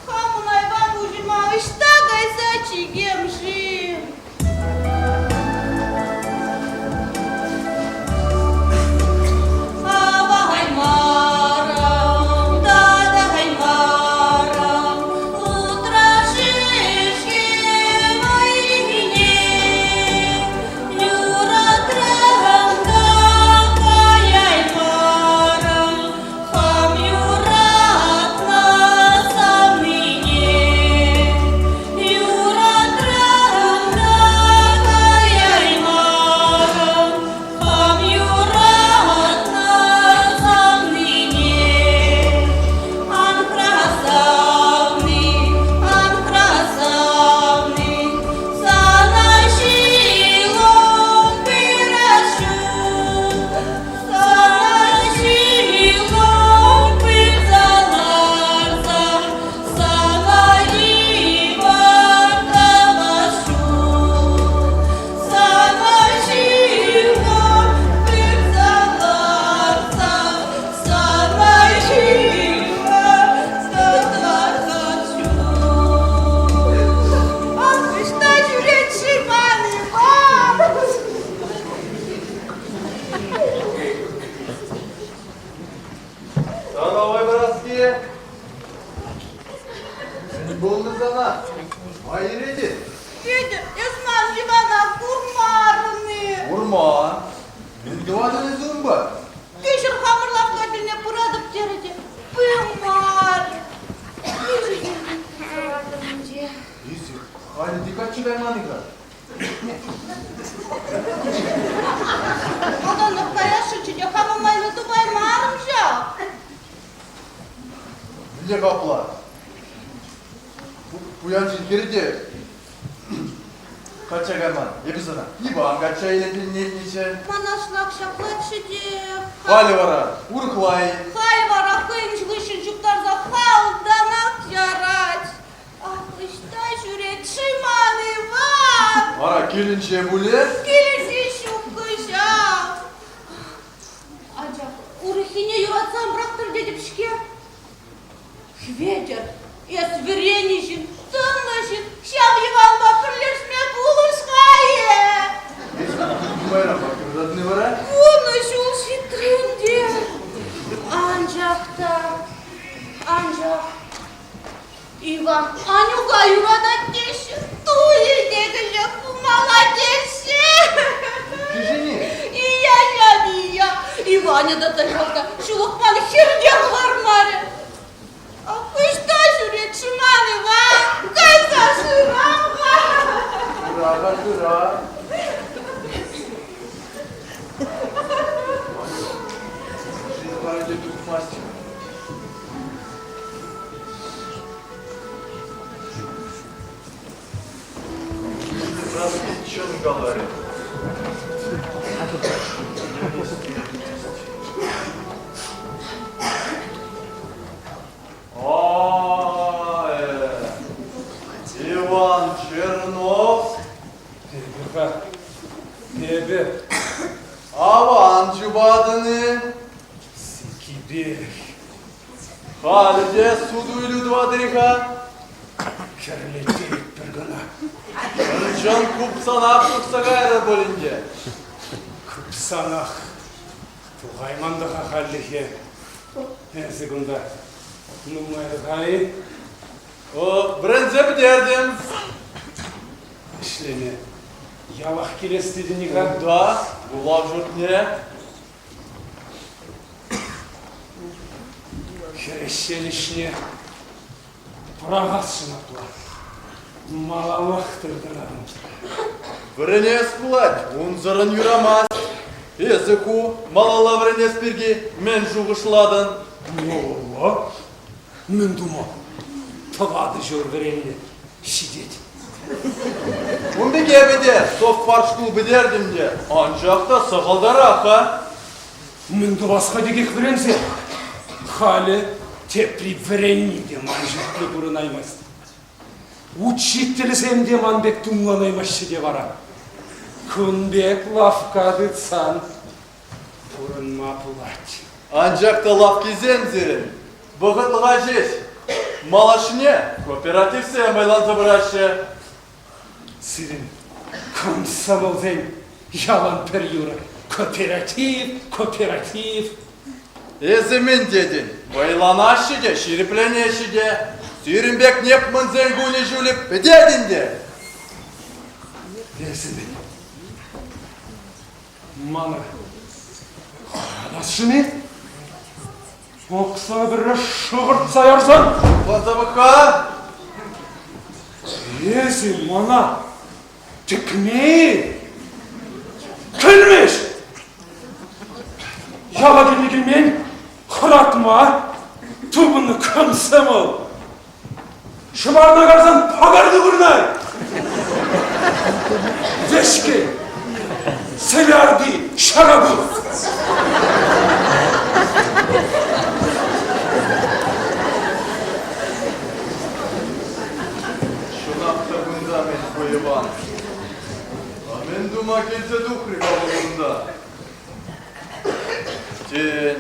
Хамӑн айван пуҫӑма ӑҫта кайса чикем-ши? Аваймарӑм, татаймарӑм, лутра шӗшкӗ вӑййине юратрӑм та каяймарӑм, хам юратнӑ савнине. Юратрӑм та каяймарӑм, хам юратнӑ савнине. Ан красавни, ан красавни, сана ҫилом пырас ҫук. Сана ҫилом пырса ларса, Сана йывӑр тӑвас ҫук. Сана ҫилом пырса ларса, Сана йывӑр тӑвас ҫук. Ах, ӑҫта ҫӳрет-ши ман Иван? Здоровой, братские! Мӗн пулнӑ сана? Ма йӗретӗн? Федя, эс ман Ивана курмарӑн-и? Курман. Мӗн тӑватӑн эсӗ унпа? Кӗҫӗр хамӑр лавкка тӗлне пыратӑп терӗ те пымарӗ. Эсӗ халӗ те качча кайман-и-ха? Малтанах каясшӑнччӗ те хамӑн майлӑ тупаймарӑм ҫав. Мӗнле капла? Пуян ҫын хӗрӗ те. Качча кайман. Эпӗ сана Иван качча илетӗннеччӗ. Манашлах ҫаплаччӗ те. Халӗ вара урӑхла-и? Халь вара хӑйӗн хыҫҫӑн чуптарса халтанах ярать. Ах, ӑҫта ҫӳрет-ши ман Иван? Вара килӗнче пулӗ? Килӗнче ҫук кӑҫал. Анчах урӑххине юратсан пӑрахтӑр тетӗп-ҫке. Хветӗр, эс вӗреннӗ ҫын, тӑнлӑ ҫын, ҫав Иванпа пӗрлешме пулӑш-ха-е! Эс нумайрах юратни вара? Вунӑ ҫул ҫитрӗ ӗнтӗ. Анчах та, анчах Иван Анюка юратать теҫҫӗ, туйӗ те кӗҫех пулмалла теҫҫӗ. Кӗҫӗни? Ия, ҫав ия. Иванӗ та тӑрӑшса ҫулӑхман хӗрте хӑвармарӗ. Ӑҫта ҫӳрет-ши ман Иван? Кайса шырам-ха. Шыра-ха, шыра. Шыра тухмасть. Чӑн каларӗ. Иван Чернов. Эпӗ-ха, эпӗ. Аван чупатӑн-и? Сиккипех. Халӗ те суту-илӳ тӑватӑр-и-ха? Кӗрлеттеретпӗр кӑна. Чӑн-чӑн купсанах тухса кайрӑр пуль ӗнтӗ. Купсанах тухайман та-ха хальлӗхе. Эсӗ кунта нумайлӑха-и? О, вӗренсе пӗтертӗм. Ӗҫлеме ялах килес тетӗн-и-ха? Унта, вулав ҫуртне. Хӗреҫсен ӗҫне пӑрахасшӑн апла. Малаллах тытӑнатӑн. Вӗренес пулать, унсӑрӑн юрамасть. Эсӗ ку малалла вӗренес пирки мӗн шухӑшлатӑн? Малалла? Мӗн тума? Тӑватӑ ҫул вӗреннӗ. Ҫитет. Ун пек эпӗ те совпартшкул пӗтертӗм те, анчах та сахалтарах-ха. Мӗн тӑвас-ха текех вӗренсе? Халӗ тепри вӗренни те ман чухлӗ пурӑнаймасть. Учительсем те ман пек тумланаймаҫҫӗ те вара. Кун пек лавкка тытсан пурӑнма пулать. Анчах та лавккисем сирӗн вӑхӑтлӑха ҫеҫ. Малашне кооперативсем вӑйланса пыраҫҫӗ. Сирӗн комсомолсен ялан пӗр юрӑ. Кооператив, кооператив. Эсӗ мӗн тетӗн? Вӑйланаҫҫӗ те, ҫирӗпленеҫҫӗ те. Сирӗн пек непмансен кунӗ-ҫулӗ пӗтет ӗнтӗ. Эсӗ мӗн? Мана хӑратасшӑн-и? Пӑхса пӗрре шӑхӑртса ярсан. Пӑхса пӑх-ха. Эсӗ мана тӗкме-и? Кӗлмӗҫ! Яла килнӗ килмен хӑратма тупӑннӑ комсомол. Ҫӑварна карсан пакарнӑ вырнай! Вӗҫкӗн! Сӗлярти ҫарапуҫ! Чӑнах та кунта мӗн ку Иван? А мӗн тума килсе тухрӗ-ха вӑл кунта? Тен,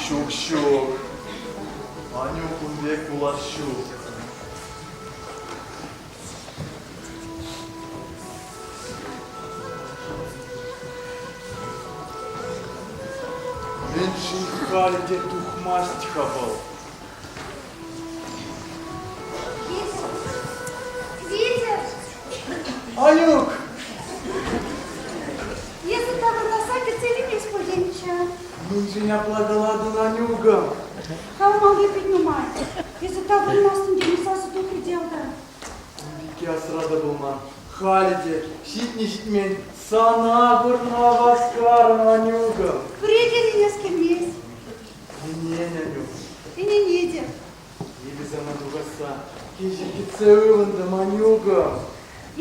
ҫук, ҫук, Анюк ун пек пулас ҫук. Мӗншӗн халӗ те тухмасть-ха вӑл? Витя! Анюк! Эсӗ таврӑнасса кӗтсе илмест пулинччӗ. Мӗншӗн апла калатӑн, Анюкӑм? Каламалли пит нумай. Эсӗ таврӑнмастӑн тенӗ сасӑ тухрӗ те алтан. Ун пекки асра та пулман. Халӗ те ҫитнӗ-ҫитмен сана курма васкарӑм, Анюкӑм. Пӗре те ӗненес килмест. Ӗнен, Анюк. Ӗненетӗп. Эпӗ сана тухасса. Кӗҫӗр кӗтсе ывӑнтӑм, Анюкӑм.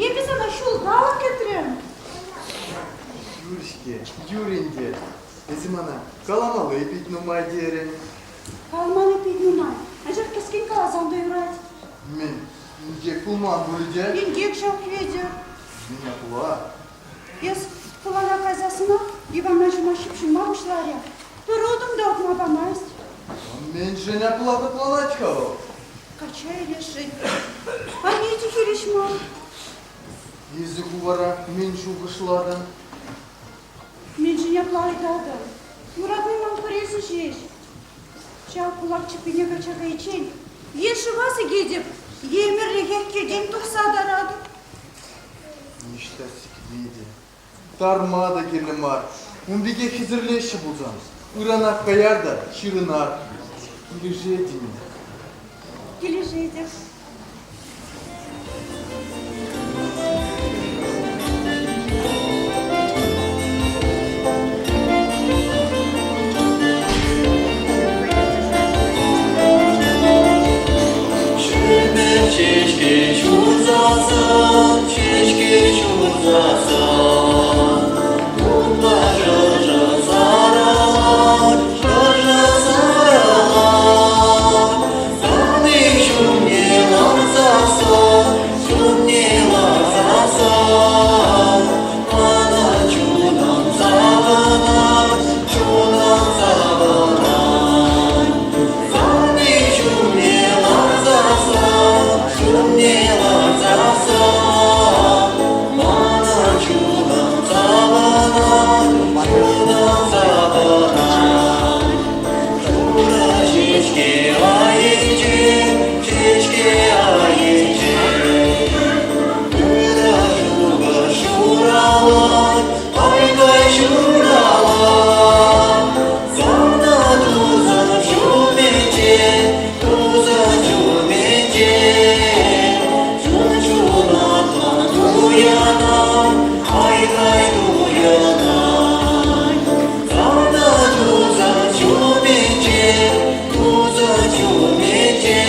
Эпӗ сана ҫулталӑк кӗтрӗм. Юр-ҫке, юр ӗнтӗ. Эсӗ мана каламалли пит нумай терӗн. Каламалли пит нумай, анчах кӗскен каласан та юрать. Мӗн, инкек пулман пулӗ те? Инкек ҫав, Хветӗр. Мӗне пула? Эс хулана кайсассӑнах Ивана ҫума ҫыпҫӑнма пуҫларӗ. Пӗр утӑм та утма памасть. Мӗншӗн апла хӑтланать-ха вӑл? Качча илесшӗн. Анне те хирӗҫ мар. Эсӗ ку вара мӗн шухӑшлатӑн? Мӗншӗн апла ыйтатӑн? Юратни ман пӗр эсӗ ҫеҫ. Ҫав кулак чӗппине качча кайиччен е шыва сикетӗп, е ӗмӗрлӗхех килтен тухса таратӑп. Ниҫта сикме те, тарма та кирлӗ мар. Ун пекех хӗсӗрлеҫҫӗ пулсан, ыранах каяр та ҫырӑнар. Килӗшетӗн-и? Килӗшетӗп. Ҫӗмӗр ҫеҫке ҫурсассӑн, ҫеҫке ҫурсассӑн, Унпа шӑршӑ сарӑлать, шӑршӑ сарӑлать. Савни ҫумне ларсассӑн, ҫумне ларсассӑн, Мана чунӑм савӑнать, чунӑм савӑнать. Савни ҫумне ларсассӑн, ҫумне ларсассӑн, Мана чунӑм савӑнать, чунӑм савӑнать. Шурӑ ҫеҫке айӗнче, ҫеҫке айӗнче. Ырӑ шухӑш ҫуралать, ай-кай ҫуралать. Сана тусӑм ҫумӗнче, тусӑм ҫумӗнче. Чун ҫунатлӑн туянать, ай-кай туянать. Сана тусӑм ҫумӗнче, тусӑм ҫумӗнче.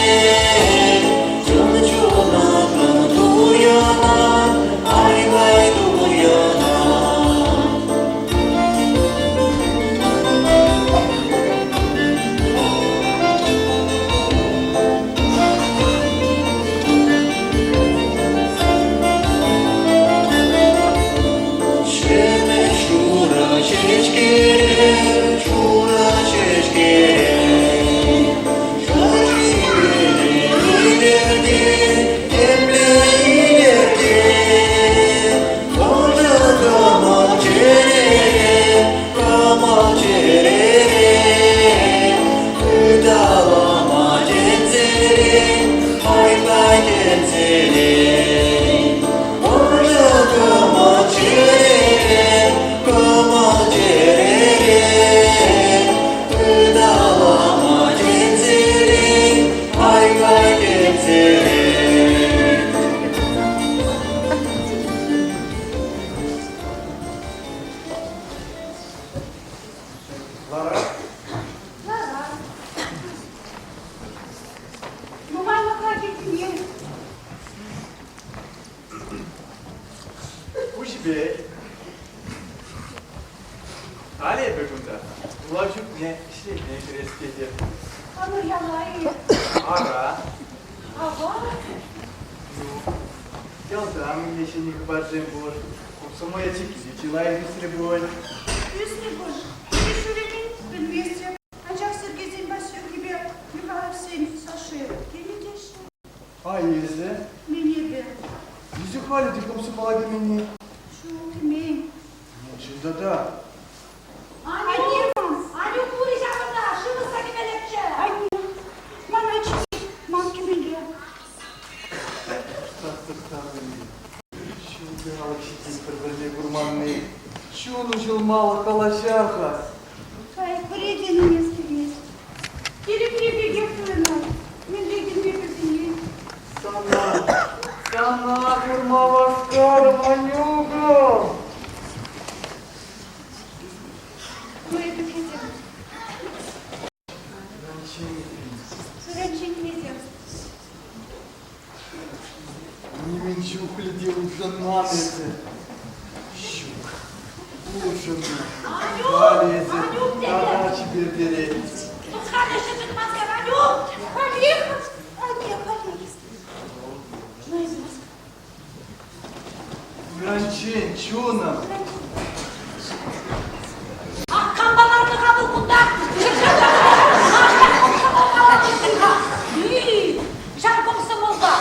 Чун ҫунатлӑн туянать, ай-кай туянать. Ҫӗнӗ шурӑ ҫеҫкере, шурӑ ҫеҫкере, Шурши темле илӗртет. Ӑшӑ кӑмӑл чӗрере, кӑмӑл чӗрере. Ыталама чӗнсерен, ай-хай чӗнсерен. Ӑшӑ кӑмӑл чӗрере, кӑмӑл чӗрере. Ыталама чӗнсерен, ай-хай чӗнсерен. Лара. Лара. Нумайлӑха килтӗне. Пуҫӗпе. Халӗ эпӗ кунта вулав ҫуртне ӗҫлеме кӗрес тетӗп. Хамӑр яла-и? Ара. Ава? Ну, ялта мӗнле ҫӗнӗ хыпарсем пур. Комсомол ячейки те чылай ӳсрӗ пуль. Ӳснӗ пуль. Ҫӳрекен пӗлместӗп. Анчах Сергейсен Васюкипе Михайловсен Саши килнӗ теҫҫӗ. А эсӗ? Мӗн эпӗ? Эсӗ халӗ те комсомола кӗменни. Ҫук, кӗмен. Мӗншӗн тата? Аню! Аню пур-и ҫавӑнта? Шыв ӑсса кӗмеллеччӗ. Аню, мана чӗнет, ман кӗмелле. Ҫулталӑк ҫитет пӗр-пӗрне курманни. Чун уҫӑлмалӑх калаҫар-ха. Кайӑк вӗретен ӗнес килмест. Тирӗкри пекех туйӑнать. Мӗнле килме пӗлсенех. Сана, сана курма васкарӑм, Анюкӑм. Ну, эпӗ кӗтӗм. Вӗренчен кӗтӗм. Улшӑннӑ. Халӗ эсӗ тата чипертерех. Халӗ ҫӗтӗк маскар, Анюк! Халех, халех, халех. Ыранччен, чунӑм. Ах, кампа ларнӑ-ха вӑл кунта? Ҫав комсомолпа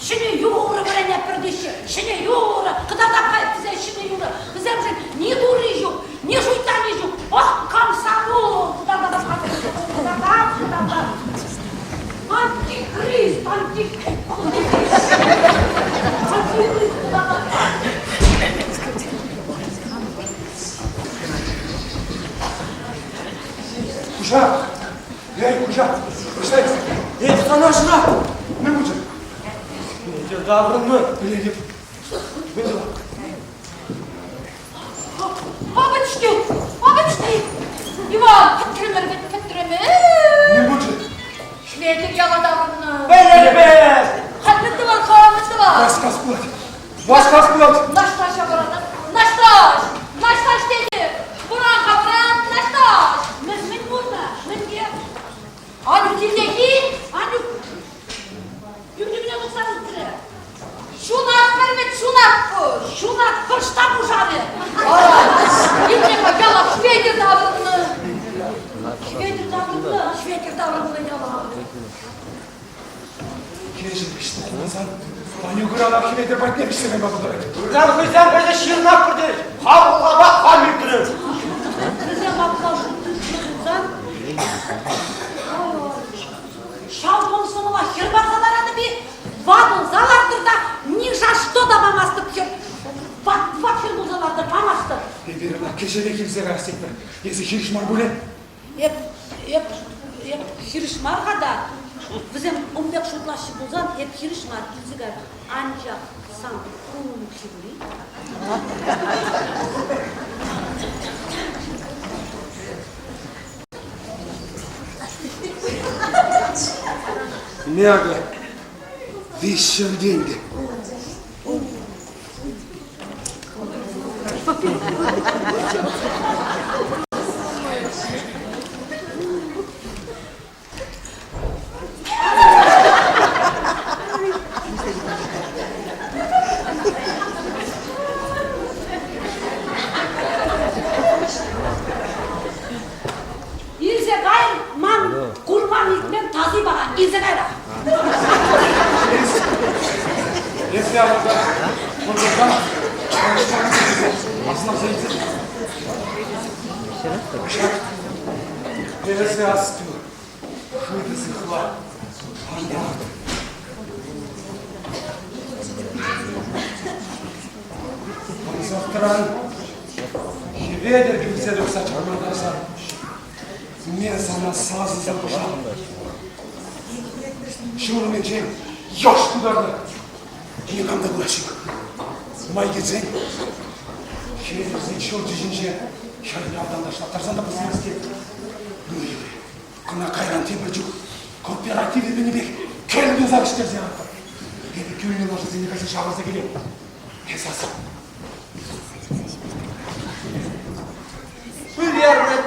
ҫӗнӗ юрӑ вӗренетпӗр теҫҫӗ. Ҫӗнӗ юрӑ, кӑтартап тесе ҫӗнӗ юрӑ. Вӗсемшӗн ни турри ҫук, ни шуйттанӗ ҫук. Ох, комсомол! Кӑтартап, кӑтартап, кӑтартап. Антихрист, антихрист. Антихрист кӑтартап. Хуҫа! Эй, хуҫа! Ӑҫта эс? Эп сана шыра! Мӗн пулчӗ? Эсир таврӑннӑ. Пӗлетӗп. Мӗн тӑван? Папочки! Папочки! Иван, пӗтрӗмӗр вӗт, пӗтрӗмӗр! Мӗн пулчӗ? Хветӗр яла таврӑннӑ. Пӗлетӗп! Халь мӗн тӑван, ха, мӗн тӑван? Васкас пулать. Васкас пулать. Наҫтаҫа вӑранать. Наҫтаҫ! Наҫтаҫ тетӗп! Вӑран-ха, вӑран, Наҫтаҫ! Мӗн, мӗн пулнӑ? Мӗнле? Анюк килте-и? Анюк пӳлӗмне тухса ыйтрӗ. Ҫунатпӑр вӗт, ҫунатпӑр! Ҫунат кӑштах пушарӗ. Итле-ха, яла Хветӗр таврӑннӑ. Хветӗр таврӑннӑ, Хветӗр таврӑннӑ яла. Кӗҫӗн вӗҫне хунасан Анюк ыранах Хӗветӗр патне вӗҫсе кайма пултарать. Ыран хӑйсем хӑйсем ҫырнах пӗтерӗҫ. Хам хулапа хам ӳкрӗм. Вӗсем апла шут тытнӑ пулсан ҫав комсомола хӗр парса ларатӑп-и? Ватӑлса лартӑр та ни за что та памастӑп хӗр. Ват, ват хӗр пулса лартӑр, памастӑп. Эпир ӑна кӗҫӗрех илсе каяс тетпӗр. Эсӗ хирӗҫ мар пулӗ? Эп, эп, эп хирӗҫ мар-ха та. Вӗсем ун пек шутлаҫҫӗ пулсан, эп хирӗҫ мар, илсе кай. Анчах сан хулӑн укҫи Мякӑ 300 тенкӗ. Илсе кай, ман курман-илтмен таси пара, илсе кайрах. Эсӗ авӑрта вӑрҫӑрта асӑнса илсе Эсӗ асту, хытӑ сыхла, ан ват. Ӑнсӑртран Хӗветӗр килсе тухса чӑрмантарсан Ме сана сасӑсӑр пӑшал. Ҫурӑмӗнчен йӑш тутарнӑ. Никам та курас ҫук. Май килсен хӗветӗрсен ҫурчӗ ҫинче хӗрлӗ автан ташлаттарсан та пӑсмасть те. Ну, юрӗ. Кӑна кайран тепӗр чух кооператив мӗнӗпех кӗл туса вӗҫтерсе яратпӑр. Эпӗ кӳлнӗ лашасене кайса ҫавӑрса килем. Эс аса. Пӗлернӗ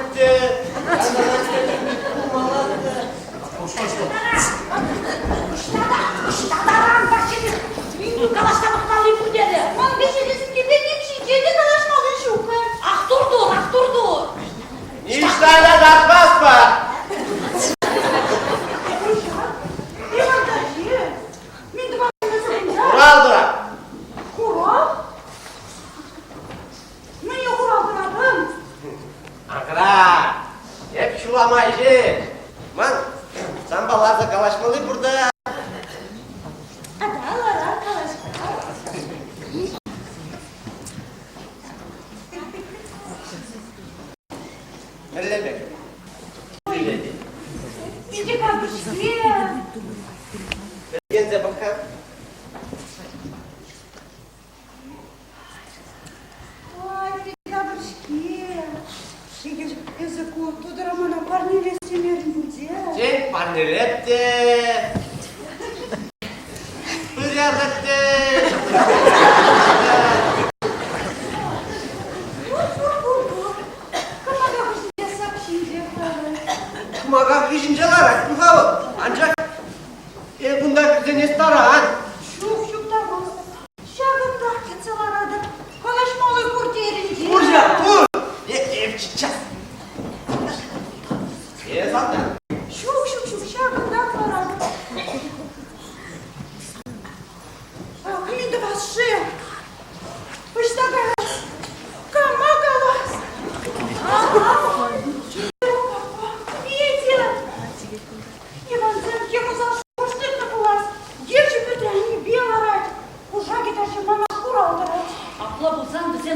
Калаҫса пӑхмалли пур терӗ. Ман виҫӗ ним ҫинчен те калаҫмалли ҫук. Ах тур-тур, ах тур-тур. Ниҫта та тартмастпӑр. Хурал тӑрать. Хурал? Мӗне хурал тӑратӑн? Акра, эп ҫула май ҫеҫ. Ман санпа ларса калаҫмалли пур та. Ата ларар калаҫма. Мӗнле пек? Питӗ капӑр-ҫке. Пӗркенсе пӑх-ха. Ой, декабрь-ҫке. Эсӗ ку тутӑра мана парнелес темерӗн пуль те? Тен, парнелеп те. Пырятӑп те. Пур, пур.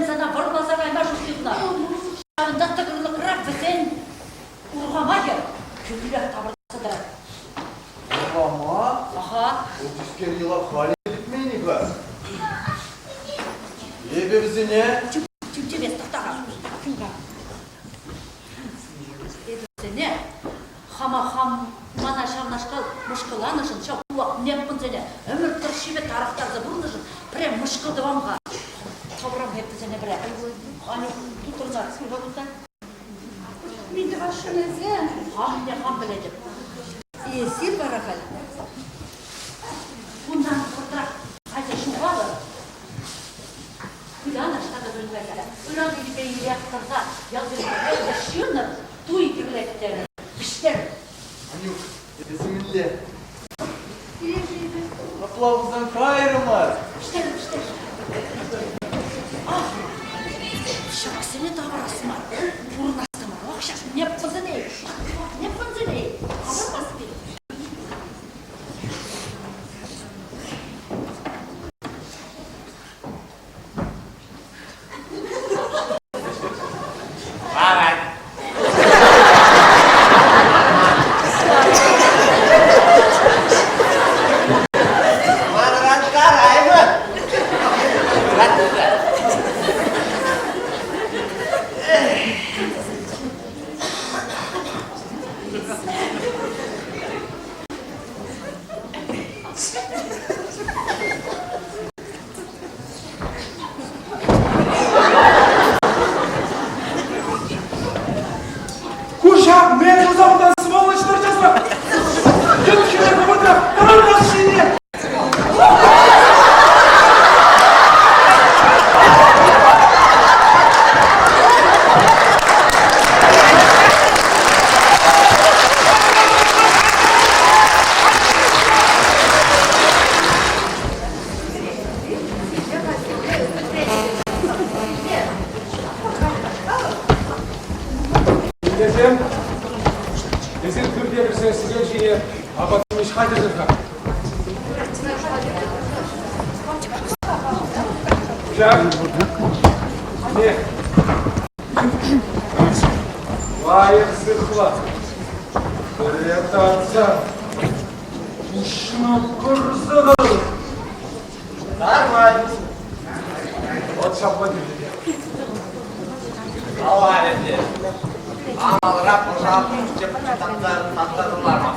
сана вӑрласа кайма шут тытнӑ. Ҫавӑнта тӑкӑрлӑкра вӗсен урхамахӗ кӳллех тавӑрса тӑрать. Урхамах? Аха. Вӑл тискер йӑла халӗ пӗтмен-и-ха? Эпӗ вӗсене... Чӳк-чӳмес тӑхта-ха. Эпӗ вӗсене хама хам мана ҫавнашкал мӑшкӑланӑшӑн, ҫав кулак неппӑнсене ӗмӗр тӑршшипе тарӑхтарса пурӑннӑшӑн пӗрре мӑшкӑл тӑвам-ха. Таврам эп вӗсене пӗрре. Анюк тутӑрса курка кунта. Мӗн тӑвасшӑн эсӗ? Хамне хам пӗлетӗп. Эсир вара халь Кунтан хӑвӑртрах кайса ҫухалӑр. Пытанӑш тата вырӑнта ыран ирпе ирех тӑрса ялсене ҫыннӑн туй кирлеттерӗ, вӗҫтерӗ. Анюк, эсӗ мӗнле? Килӗшетӗп. Апла пулсан кайрӑмӑр. Вӗҫтер, вӗҫтер. Ах, ҫаксене тавӑрас мар, пурӑнас та мар. Ах, ҫак неппӑсене, неппӑсене тавӑрмас пек. Ларать. Манран тараймӑн. Куҫа мӗн туса унтан сволочь тӑрчасрах? Йыт хӗрӗ хӑвӑртрах тӑрантас ҫине! Ентешсем, эсир пӳрте кӗрсе сӗтел ҫине апат-ҫимӗҫ хатӗрлӗр-ха. Куҫар. Не. Лайӑх сыхла. Пӗрре татса Пуҫна кӑрса Нормально. Вот ҫапла килте. Каларӗ те. Амалра пӑшал тӗп таттармарма.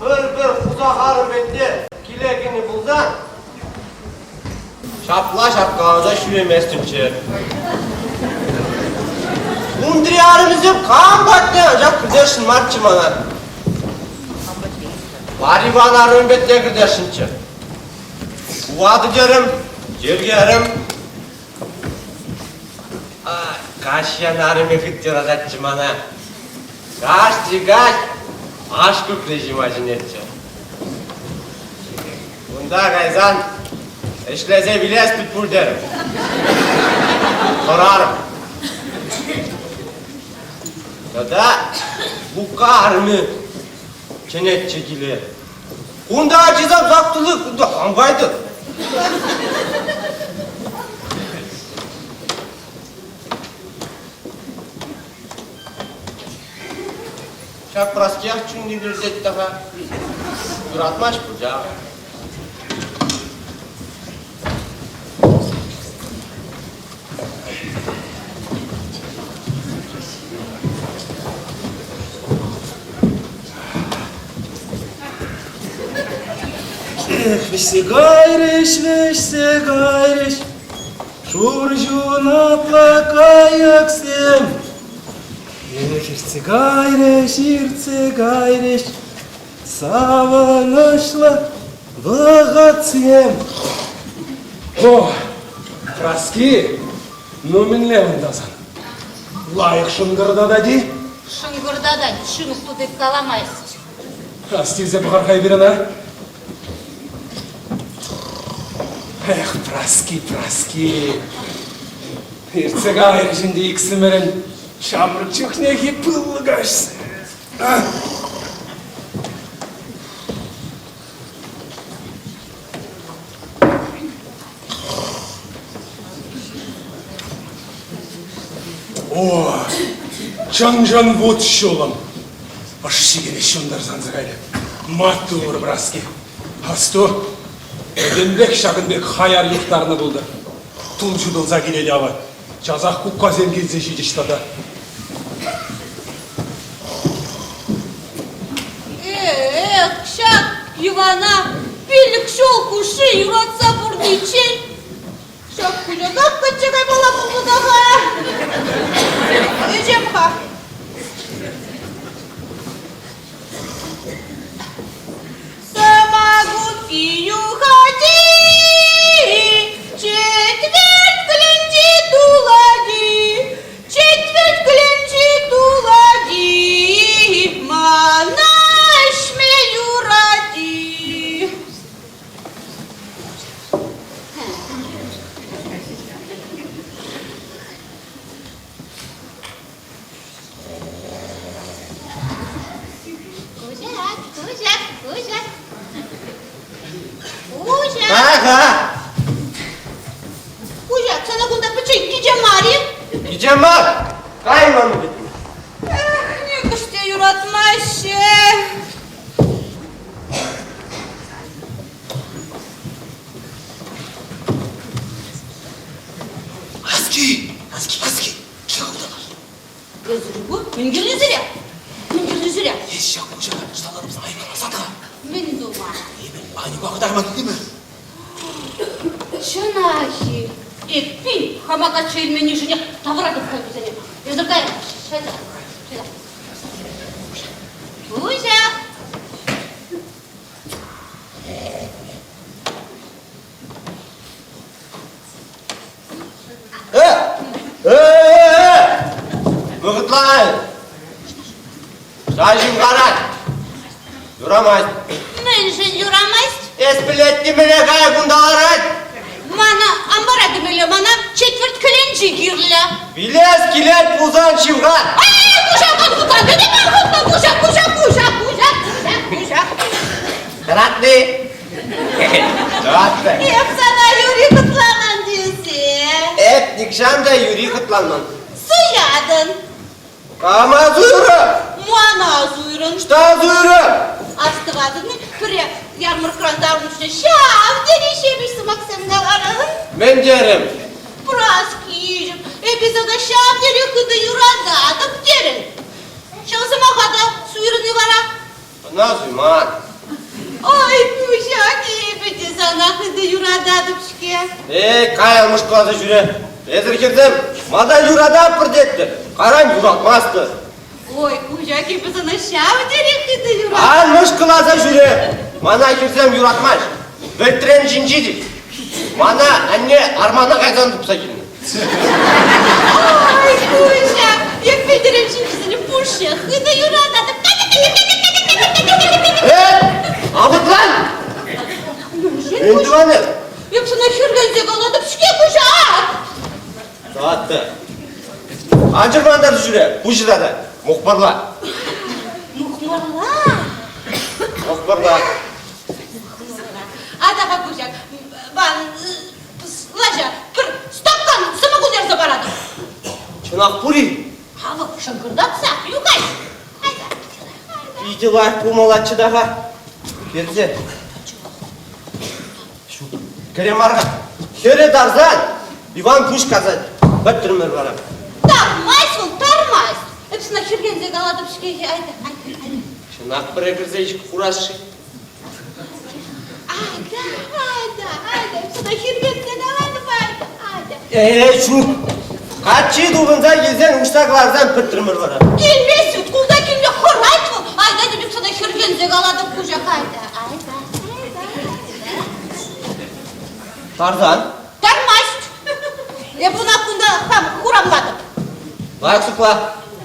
Пӗр-пӗр хусахарӑм ӗнтӗ киле кӗнӗ пулсан, Ҫапла ҫапкаланса ҫӳреместӗмччӗ. Унтри арӑмӗсем кам патне анчах кӗртесшӗн марччӗ мана. Лариван арӑмӗ патне кӗртесшӗнччӗ. Ватӑ терӗм, тиркерӗм. Каҫҫан арӑмӗ хыт юрататчӗ мана. Кашни каҫ аш кукли ҫима чӗнетчӗ. Унта кайсан ӗҫлесе вилес пит пуль терӗм. Хӑрарӑм. Тата Лука арӑмӗ чӗнетчӗ киле. Кунта ачисем сак тулли, кунта хам кайтӑр. Ҫак Праскиях чунне кӳрсет те-ха. Юратмасть пучах. Эх, вӗҫсе кайрӗҫ, вӗҫсе кайрӗҫ шур ҫунатлӑ кайӑксем. Эх, иртсе кайрӗҫ, иртсе кайрӗҫ савӑнӑҫлӑ вӑхӑтсем. О, Праски, ну мӗнле унта сан? Лайӑх шӑнкӑртатать-и? Шӑнкӑртатать, ҫынх тытӑҫкаламасть. Астивсе пӑхар-ха эпир ӑна. Эх, Праски, Праски. Иртсе кайрӗҫ ӗнтӗ иксӗмӗрӗн ҫамрӑк чухнехи пыллӑ каҫсем. Чӑн-чӑн вут-ҫулӑм. Ӑш-чикӗне ҫунтарса анса кайрӗ. Маттур, Праски. Асту, пӗтӗмпех ҫакӑн пек хаяр юхтарнӑ пултӑр. Тул ҫутӑлса килет авӑ. Часах куккасем килсе ҫитӗҫ тата. Эх, ҫак Ивана пилӗк ҫул хушши юратса пурӑниччен ҫак хуҫанах качча каймалла пулнӑ та-ха. Ӗҫем-ха. Сӑмакунки юхать-и, четверть кӗленчи тулать-и, четверть кӗленчи тулать-и, мана ӗҫме юрать-и. Куҫак, куҫак, куҫак. Куҫак. Ага. Куҫак, сана кунта пӗччен кичем мар-и? Кичем мар. Кай ман пӗтме. Эх, нихӑш те юратмаҫҫӗ. Аски, аски, аски. Кӗсӗрку, мӗн кирлӗ сире? Мӗн кирлӗ сире? Эс ҫак хуҫана штанларымса айкала сатха. Мӗн тума? Эпӗ Анюка хӑтарма килтӗмӗр. Чӑнах-и? Эппин, хама качча илменнишӗнех тавӑратӑп халь вӗсене. Эсӗ кай, шайта, шайта. Куҫа! Вӑхӑтлан! Ҫав ҫывхарать. Юрамасть. Мӗншӗн юрамасть? Эс пӗлет мӗне кая кунта ларать? Мана амбара кӗмелле, мана четвӗрт кӗленчи кирлӗ. Вилес килет пулсан ҫывхар. Ай, куҫа кан хутлан, кӗтӗ кан хутлан, куҫа, куҫа, куҫа, куҫа, куҫа, куҫа. Тӑратни. Тӑратты. Эп сана юри хӑтланан тесе. Эп нихҫан та юри хӑтланман. Суятӑн. Кама суйрӑм? Мана суйрӑн. Что суйрӑм? Астӑватӑн-и, пӗрре ярмӑрккӑран таврӑнчӗ ҫав тери ҫепӗҫ сӑмахсем каларӑн. Мӗн терӗм? Праскиҫӗм, эпӗ сана ҫав тери хытӑ юрататӑп терӗн. Ҫав сӑмаха та суйрӑн-и вара? Ӑна суйман. Ой, Куҫак, эпӗ те сана хытӑ юрататӑп-ҫке. Эй, каял мӑшкӑласа ҫӳре. Эсӗр хӗрсем, малтан юрататпӑр теттӗр, кайран юратмастӑр. Ой, Куҫак, эпӗ сана ҫав тери хытӑ юрататӑп. Ан мӑшкӑласа ҫӳре. Мана хӗрсем юратмасть. Вӗлтрен ҫинчи тет. Мана анне армана кайсан тупса килнӗ. Ой, Куҫак, эп вӗлтрен ҫинчисене пушшех хытӑ юрататӑп. Э, авӑтлан! Мӗн тӑван эс? Эп сана хӗрхенсе калатӑп-ҫке, Куҫак! Тӑваттӑ. Ан чӑрмантарса ҫӳре, пуҫӗ тата. Мухмӑрла. Мухмӑрла? Мухмӑрла. Атаха Куҫак, ман лаҫа пӗр стакан самогон ярса паратӑп. Чӑнах пур-и? Авӑ шӑнкӑртатса юхать. Айда. Питӗ лайӑх пулмаллаччӗ та-ха. Персе. Ҫук, кӗре мар-ха. Хӗрӗ тарсан Иван пуҫ касать. Пӗтрӗмӗр вара. Тармасть вӑл, тармасть. Эп сана хӗрхенсе калатӑп-ҫке. Айда, айда, айда. Чӑнах пӗрре кӗрсе курас-ши? Айда, айда, айда. Эп сана хӗрхенсе калатӑп, айда, айда. Э, ҫук. Каччи тупӑнса килсен уҫса кӑларсан пӗтрӗмӗр вара. Килмест вӑт, кунта килме хӑрать вӑл. Айда, тетӗп сана хӗрхенсе калатӑп, куҫах, айда, айда, айда, айда. Тарсан? Тармасть. Эп ӑна кунта хам хуравлатӑп. Лайӑх сыхла.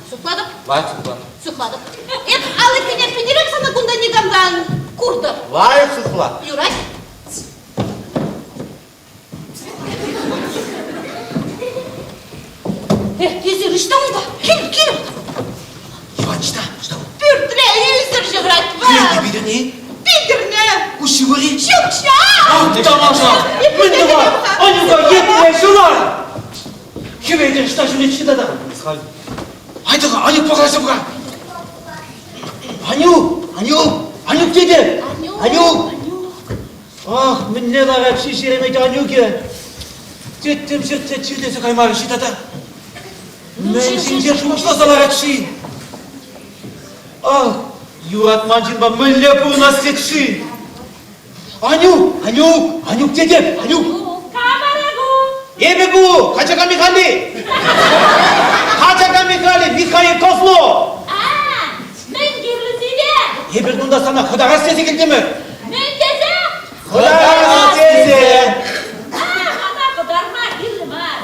Сыхлатӑп. Лайӑх сыхла. Сыхлатӑп. Эп алӑкне питӗрем сана кунта никамран куртӑм. Лайӑх сыхла. Юрать. Эх, эсир ӑҫта унта? Кил, кил! Иван, ӑҫта? Ӑҫта? Пӳртре ӳсӗр ҫыврать вӑл. Пӳрте питӗрни? Питӗрнӗ. Куҫ ҫывӑри? Ҫук-ҫа! Ах, тамаша! Мӗн тӑва? Анюка, епле ҫулар! Хӗветӗр ӑҫта ҫӳрет-ши тата? Айтӑр-ха, Анюк пӑхаҫҫӗ-ха. Анюк, Анюк, Анюк тете! Анюк! Ах, мӗнле ларать-ши шеремет Анюкӗ? Тӗттӗм ҫӗртсе чирлесе каймарӗ-ши тата? Мӗн ҫинчен шухӑшласа ларать-ши? Ах, юратман ҫынпа мӗнле пурӑнас тет-ши? Анюк, Анюк, Анюк тете, Анюк! Кам вара ку? Эпӗ ку, Качака Михали! Качака Михали, Михаил Козлов! А, мӗн кирлӗ сире? Эпир кунта сана хӑтарас тесе килтӗмӗр. Мӗн тесе? Хӑтарас тесе! А, мана хӑтарма кирлӗ мар.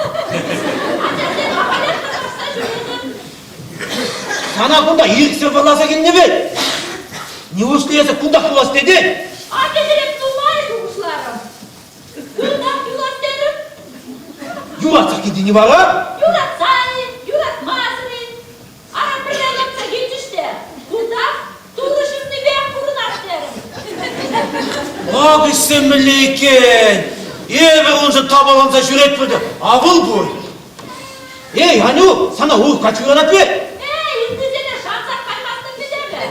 Ачасем ахалех хӑтарса ҫӳретӗп. Сана кунта ирӗксӗр вӑрласа килнӗ вӗт. Неужели эсӗ кунтах пулас тетӗн? Аттесерен нумай шухӑшларӑм. Кунтах юлас терӗм. Юратсах килтӗн-и вара? Юратсан-и, юратмасӑр-и? Ара пӗрле лартса килчӗҫ те кунтах Турӑ ҫырнипех пурӑнас терӗм. Ак ӗҫсем мӗнле иккен! Эпӗ уншӑн тапаланса ҫӳретпӗр те, а вӑл пур. Эй, Анюк, сана урӑх каччӑ юратать вӗт? Эй, ыттисене шансах каймастӑп вӗт эпӗ.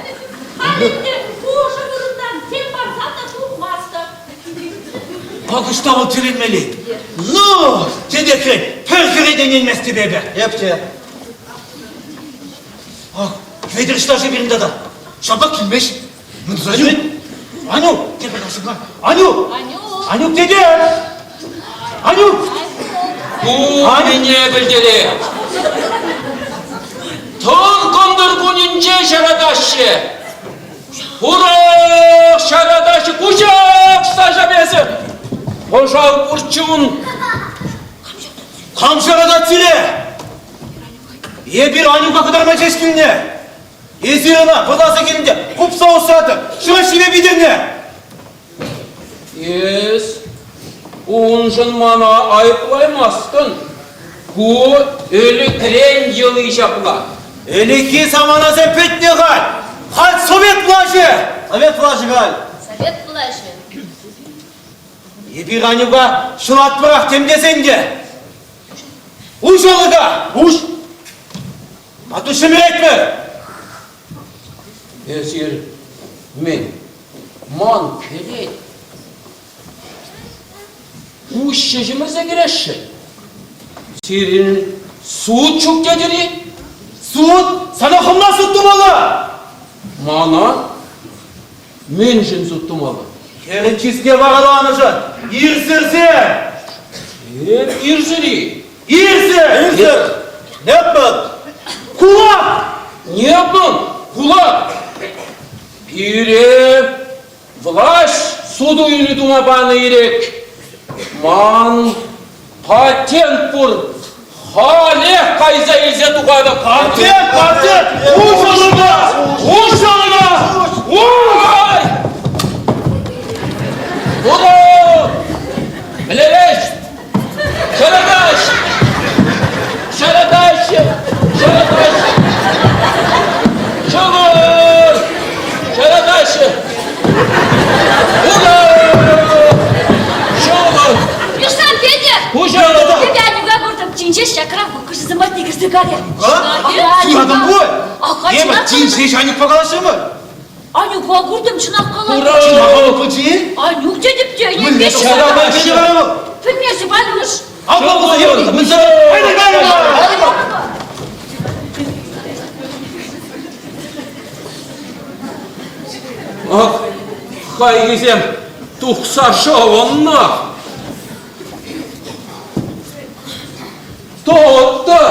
Халь ӗнтӗ пушӑ вырӑнтан тем парсан та тухмастӑп. Ак ӑҫта вӑл тӗлӗнмелли. Ну, тетекрен пӗр хӗре те ӗненместӗп эпӗ. Эп те. Ах, Хветӗр ӑҫта-ши пирӗн тата? Ҫапах килмест. Ну, Анюк! Анюк! Тепӗр касӑпа. Анюк! Анюк! Анюк тете! Анюк! Ку мӗне пӗлтерет? Тӑр кӑнтӑр кунӗнче ҫаратаҫҫӗ. Хурах ҫаратаҫҫӗ, куҫак саҫа Пӑшал пурччӗ ун. Кам ҫаратать сире? Эпир Анюка кӑтарма ҫеҫ килнӗ. Эсир ӑна вӑтаса килнӗ, хупса усратӑр, шыва ҫиме питӗрнӗ. Эс уншӑн мана айӑплаймастӑн. Ку ӗлӗкрен йӑли ҫапла. Ӗлӗкхи саманасем пӗтнӗ халь. Халь совет влаҫӗ. Совет влаҫӗ халь. Совет влаҫӗ. Эпир Анюка ҫӑлатпӑрах тем тесен те. Уҫ алӑка! Уҫ! Атту ҫӗмӗретпӗр! Эсир мӗн, ман кӗрет? Уҫҫӑ ҫӗмӗрсе кӗресшӗн. Сирӗн суд ҫук тетӗр-и? Суд? Сана хӑвна суд тумалла! Мана? Мӗншӗн суд тумалла? Хӗрӗн чысне вараланӑшӑн ирсӗрсем! Эп ирсӗр-и? Ирсӗр! Ирсӗр! Непман! Кулак! Непман! Кулак! Пире влаҫ суту-илӳ тума панӑ ирӗк. Ман патент пур. Халех кайса илсе тухатӑп. Патент! Патент! Уҫӑлӑна! Уҫӑлӑна! Ой! Ура! Млелеш! Шаратаҫ! Шаратаҫҫӗ! Шаратаҫҫӗ! Шӑвӑр! Шаратаҫҫӗ! Ура! Шӑвӑр! Юрсан, Петя! Пуҫа! Петя, Анюка куртӑм, тин ҫеҫ ҫакрах куккӑшӗсем патне кӗрсе кайрӗ. Суятӑн пуль! Эпӗ тин ҫеҫ Анюкпа калаҫрӑмӑр. Анюкпа куртӑм, чӑнах калатӑп. Чӑнах калатӑп-и? Анюк тетӗп те, ӗненмеҫҫӗ. Пӗлместӗп, Анюш. Апла пулса йывӑр, мӗн Айда, айда! Ах, хайхисем тухса шӑвӑннӑ. То-то!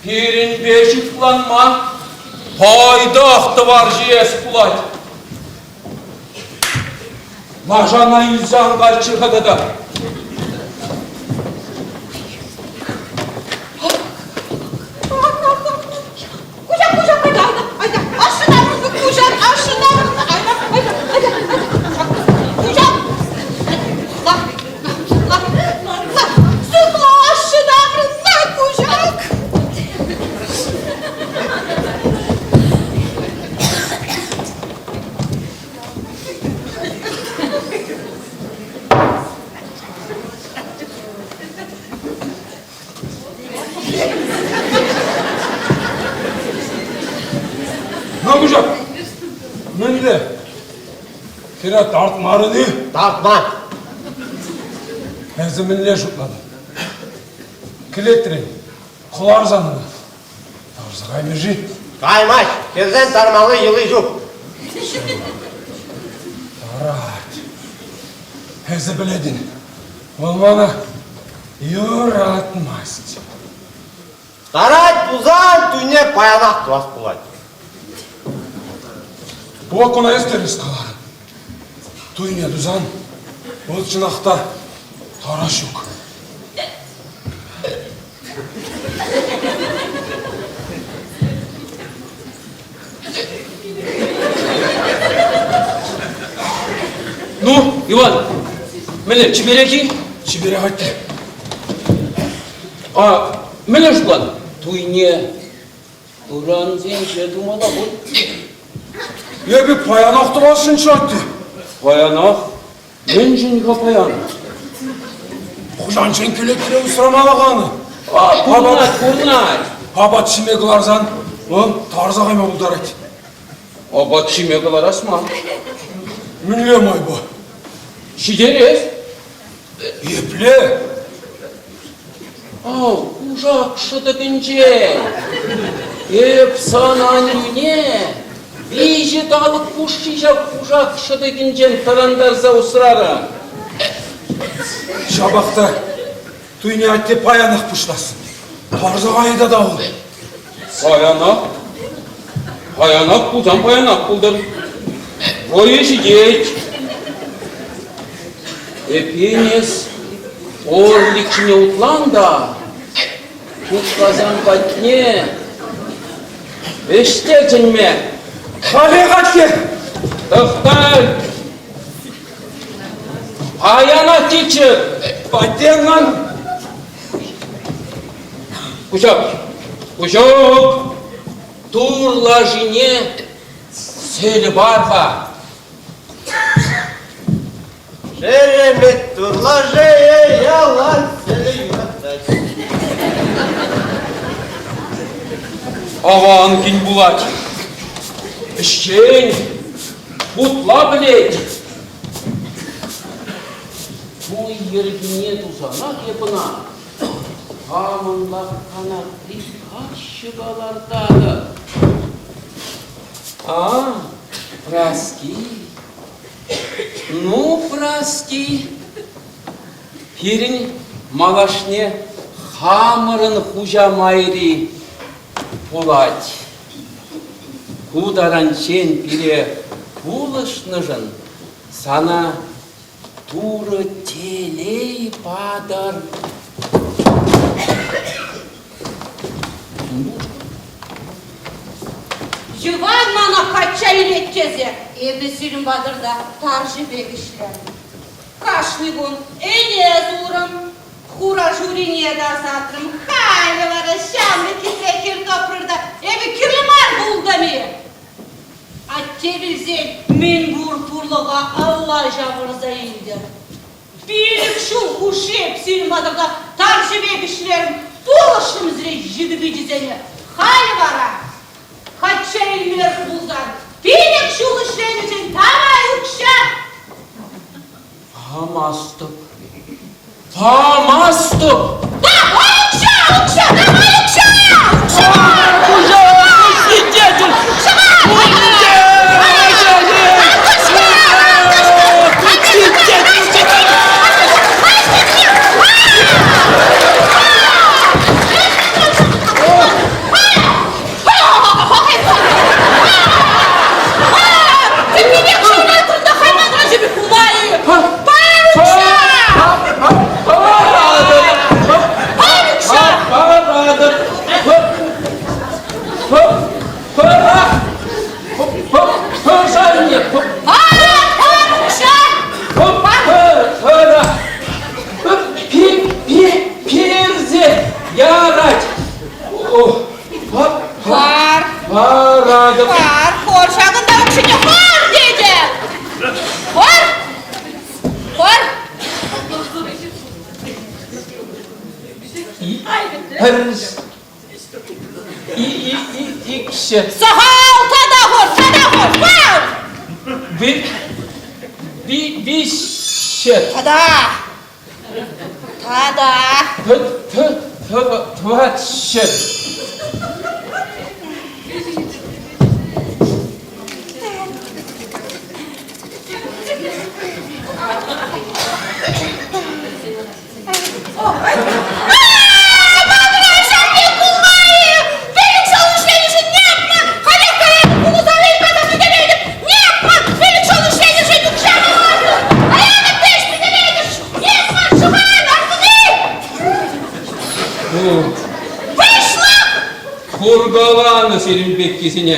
Пирӗнпе ҫыхланма пайтах тӑвар ҫиес пулать. Лашана илсе ан кайччӗ-ха тата. Куҫар, куҫар, айда, айда, айда. Ашшӗн амӑшӗ куҫар, ашшӗн амӑшӗ, айда, айда, айда, айда. Куҫар. Лар, лар, лар. Сыхла ашшӗн амӑшне, куҫак. Хӗре тартмарӑн-и? Тартман. Эсӗ мӗнле шутлатӑн? Кӗлетрен кӑларсан ӑна тарса каймӗ-ши? Каймасть. Хӗрсен тармалли йӑли ҫук. Тарать. Эсӗ пӗлетӗн, вӑл мана юратмасть. Тарать пулсан туйне паянах тӑвас пулать. Пулак куна эс тӗрӗс каларӑн. Туйне тусан, вӑл чӑнах та тара ҫук. Ну, Иван, мӗнле, чиперех-и? Чиперех атте. А мӗнле шутлан? Туйне ырансенче тумалла пуль. Эпӗ паянах тӑвасшӑнччӗ атте. Паянах? Мӗншӗн-ха паян? Хуҫанчен кӗлетре усрамалӑх А, курнать, курнать. Апат ҫиме кӑларсан вӑл тарса кайма пултарать. Апат ҫиме кӑларас мар. Мӗнле майпа? Ҫитерес. Епле? Ав, кушак шӑтӑкӗнче. Эп сан аннӳне виҫӗ талӑк хушши ҫав кушак шӑтӑкӗнчен тӑрантарса усрарӑм. Ҫапах та туйне атте паянах пуҫласшӑн. Парса кайӗ тата вӑл. Паянах? Паянах пулсан паянах пултӑр. Вӑйӗ ҫитет. Эппин эс Орлик ҫине утлан та Кукласан патне ӗҫте чӗнме. Халех атте! Тӑхтай! Паяна килчӗ. Атте ман Куҫак, Куҫок, тур лашине сӗлӗ пар-ха. Шеремет тур лаши ялан сӗлӗ юратать. Аван кин пулать. Ӗҫчен, хутла пӗлет. Туй йӗркине тусанах эп ӑна хамӑн лавккана приказчика лартатӑп. А, Праски, ну, Праски, пирӗн малашне хамӑрӑн хуҫа майри пулать. Ку таранччен пире пулӑшнӑшӑн сана Турӑ телей патӑр. Йӑван мана качча илет тесе эпӗ сирӗн патӑрта тарҫӑ пек ӗҫлерӗм. Кашни кун ӗне турӑм, хура журине тасатрӑм. Халӗ вара ҫамрӑк хитре хӗр тӑпрӑр та эпӗ кирлӗ мар пултӑм-и? Атте вилсен мӗнпур пурлӑха алла ҫавӑрса илтӗм. Пилӗк ҫул хушши эп сирӗн патӑрта тарҫӑ пек ӗҫлерӗм, пулӑшрӑм сире йытӑ пичӗсене. Халӗ вара качча илмерӗр пулсан пилӗк ҫул ӗҫленӗшӗн тавай укҫа! Памастӑп. Памастӑп! Давай укҫа, укҫа, давай укҫа! Укҫа! Хуҫа, свидетель! Персе ярать. Пар. Паратӑп. Пар, хор, ҫакӑнта укҫине хор тетӗп. Хор. Хор. Пӗр икҫӗ. Сахал тата хор, тата хор, пар. Виҫҫӗ. Тата! Тата! Тӑватҫӗр. Куркаланӑ сирӗн пеккисене.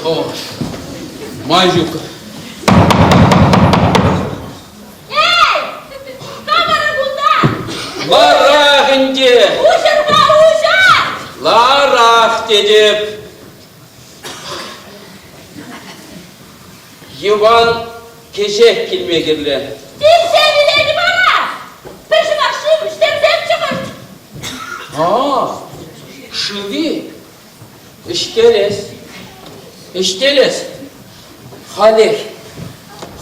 О, май ҫук. Эй! Кам вара кунта? Ларах ӗнтӗ! Уҫӑр-ха, уҫӑр! Ларах тетӗп. Йӑван кӗҫех килме кирлӗ. Килсе вилет вара! Пӗр ҫӑмах шыв ӗҫтерсемччӗ кӑшт. А, шыв-и? Ӗҫтерес. Ӗҫтерес. Халех.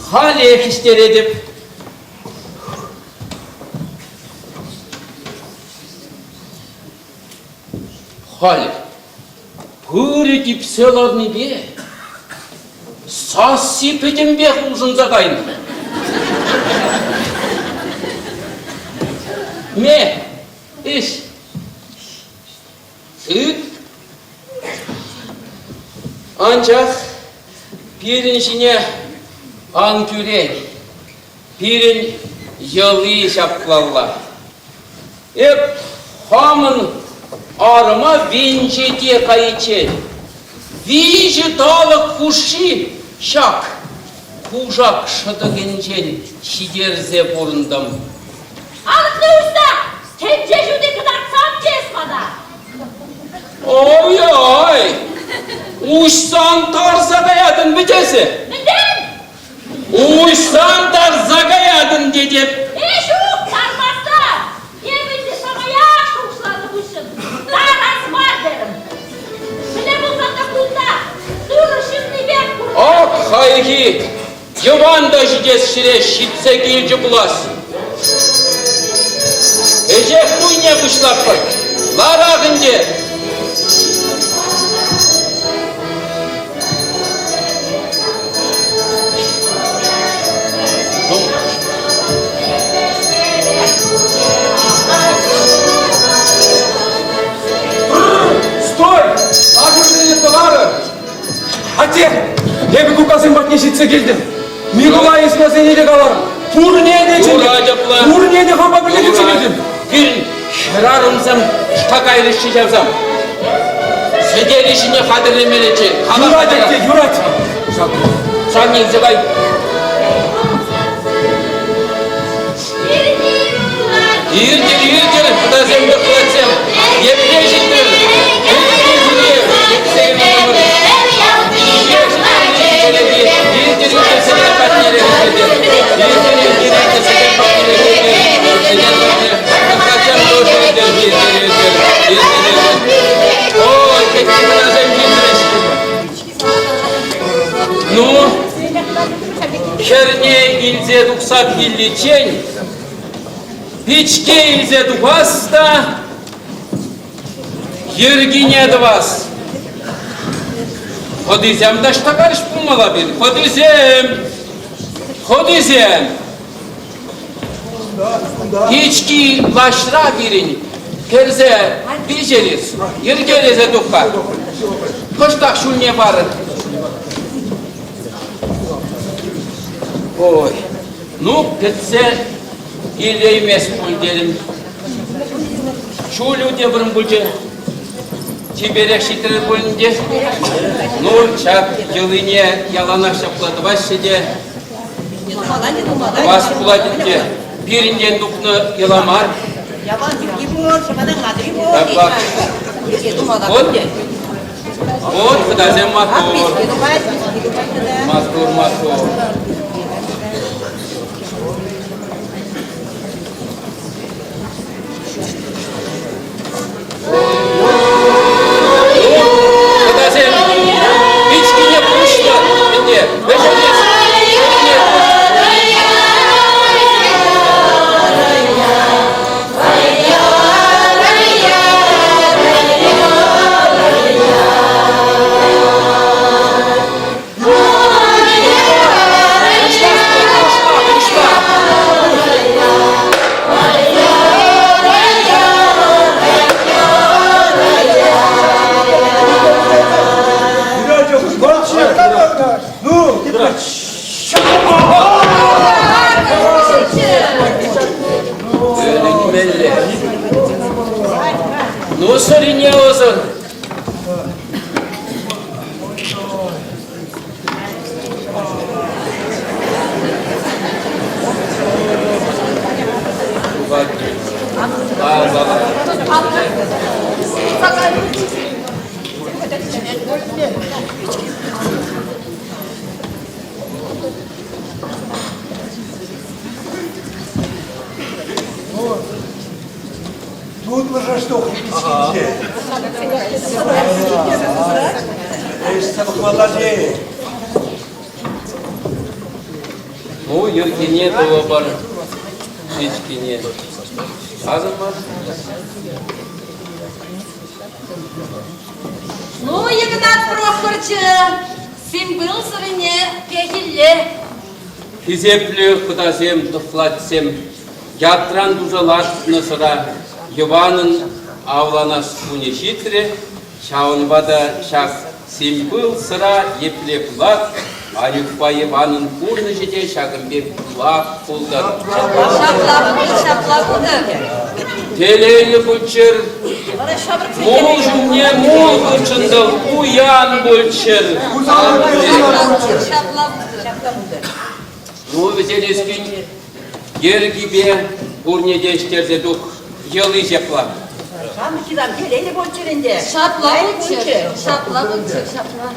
Халех ӗҫтеретӗп. Халь пырӗ типсе ларнипе сасси пӗтӗмпех улшӑнса кайнӑ. Ме, ӗҫ. Тыт. Анчах пирӗн ҫине ан кӳрен. Пирӗн йӑли ҫаплалла. Эп хамӑн арӑма венчете кайиччен виҫӗ талӑк хушши ҫак кушак шӑтӑкӗнчен ҫитерсе пурӑнтӑм. Алӑкне уҫса тӗнче ҫути кӑтартсам тес мана. Ой-ой! Уҫсан тарса каятӑн вӗт эсӗ. Мӗнтен? Уҫсан тарса каятӑн тетӗп. Э, ҫук, тармаса! Эпӗ те самаях шухӑшланӑ хыҫҫӑн тарас мар терӗм. Мӗнле пулсан та кунта Турӑ ҫырнипех пурӑнать. Ак хайхи Йӑван та ҫитес ҫӗре ҫитсе килчӗ пулас. Ӗҫех туйне пуҫлатпӑр. Ларах ӗнтӗ. Стой! Ашӑрсене тӑварӑр! Атте, эпӗ куккасем патне ҫитсе килтӗм. Микулай ӗҫлесене те каларӑм. Пурне те чӗнтӗм. Пурне те хампа пӗрле килсе килтӗм. Пирӗн хӗрарӑмсем ӑҫта кайрӗҫ-ши ҫавсам? Сӗтелӗ ҫине хатӗрлемеллеччӗ. Юрать, атте, юрать. Сан илсе кай. Иртӗр, иртӗр, хӑтасемпе хӑтасем. Епле ҫитрӗр? Иртӗр, ертсе килтӗмӗр. Иртӗр, иртӗр, сӗтел патне иртӗр. Иртӗр, иртӗр, иртӗр, сӗтел патне иртӗр. Сӗтел патне. Хӑтасем тоже иртӗр, иртӗр, иртӗр, иртӗр, иртӗр. Ой, кӗтнӗ хӑтасем килтрӗҫ. Ну, хӗрне илсе тухса киличчен пичке илсе тухас та йӗркине тӑвас. Хӑтисем таҫта карӗҫ пулмалла пирӗн. Хӑтисем! Хӑтисем! Пички лаҫра пирӗн кӗрсе пиҫерес, йӗркелесе тух-ха. Кӑштах ҫулне парӑр. Ой, ну, кӗтсе илеймест пуль терӗм. Ҫулӗ те вӑрӑм пулчӗ. Чиперех ҫитрӗ пуль ӗнтӗ. Ну, ҫак йӑлине яланах ҫапла тӑваҫҫӗ те. Тӑвас пулать ӗнтӗ. Пирӗнтен тухнӑ йӑла мар. Ҫапла. Вот, вот хӑтасем маттур. Маттур, маттур. Хӑтасем пичкине пуҫлӑ ӗнтӗ. Вӗҫӗнче, вӗҫӗнче. Ну, теперь Тӗлӗнмелле. Ну, сӑрине ӑсӑр. Тутлӑ шӑш тухрӗ пичкинче. Ӗҫсе пӑхмалла-ши? Ну, йӗркене тӑвӑпӑр пичкине. Асӑнма. Ну, Игнат Прохорчӑ, симпыл сӑрине пехилле. Хисеплӗ хӑтасем, тӑхлачсем, ятран туса лартнӑ сӑра Йӑванӑн авланас кунӗ ҫитрӗ, ҫавӑнпа та ҫак симпыл сӑра епле пылак, Анюкпа Йӑванӑн пурнӑҫӗ те ҫакӑн пек пылак пултӑр. Ҫапла пултӑр, ҫапла пултӑр. Телейлӗ пулччӑр, мул ҫумне мул хутшӑнтӑр, пуян пулччӑр. Ҫапла пултӑр. Ну, вӗсен ӗҫкин йӗркипе пурне те ӗҫтерсе тух, йӑли ҫапла. Ҫамрӑккисем телейлӗ пулччӑр ӗнтӗ. Ҫапла пулччӑр, ҫапла пулччӑр, ҫапла.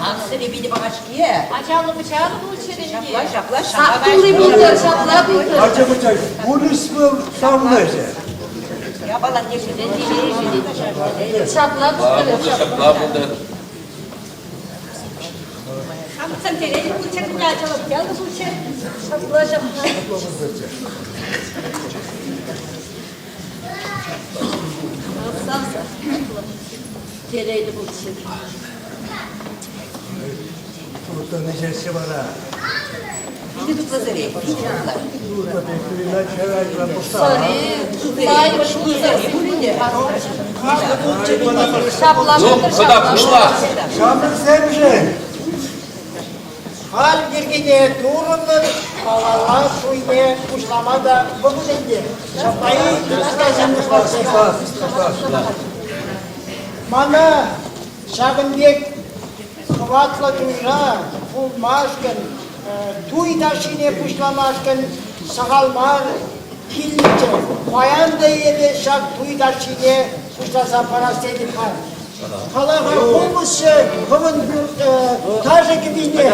Ансӑрӗ питӗ паха-ҫке. Ачаллӑ-пӑчаллӑ пулччӑр ӗнтӗ. Ҫапла, ҫапла, ҫапла. Тулли пултӑр, ҫапла пултӑр. Ача-пӑча пурнӑҫ вӑл савӑнӑҫӗ. Япалан Ҫапла пултӑр. Ҫапла пултӑр. Хамӑрсем телейлӗ пулччӑр, ачаллӑ-пӑчаллӑ пулччӑр. Ҫапла, ҫапла. Телейлӗ пулччӑр. Туртӑн ӗҫеҫҫӗ вара. Питӗ тутлӑ сӗре, питӗ тутлӑ. Тутлӑ пек туйӑнать хӗрача пӑхса. Ҫапла Ну, хӑта пуҫла. Ҫамрӑксемшӗн Халь йӗркене турӑмӑр, малалла суйне пуҫлама та вӑхӑт ӗнтӗ. Ҫапла-и, Мана ҫакӑн пек хӑватлӑ туйра пулмашкӑн, туй ташшине пуҫламашкӑн сахал мар килнӗччӗ. Паян та эпӗ ҫак туй ташшине пуҫласа парас тетӗп-ха. Кала-ха, купӑсҫӑ хӑвӑн ташӑ кӗпине.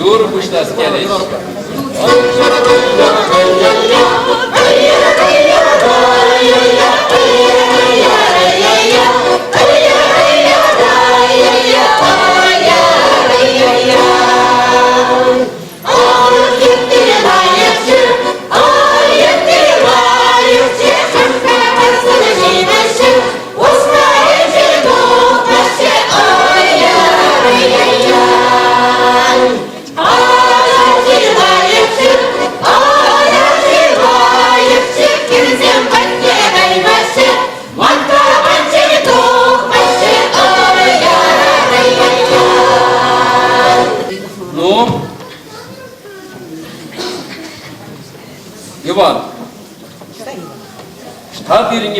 Юрӑ пуҫлас терӗҫ.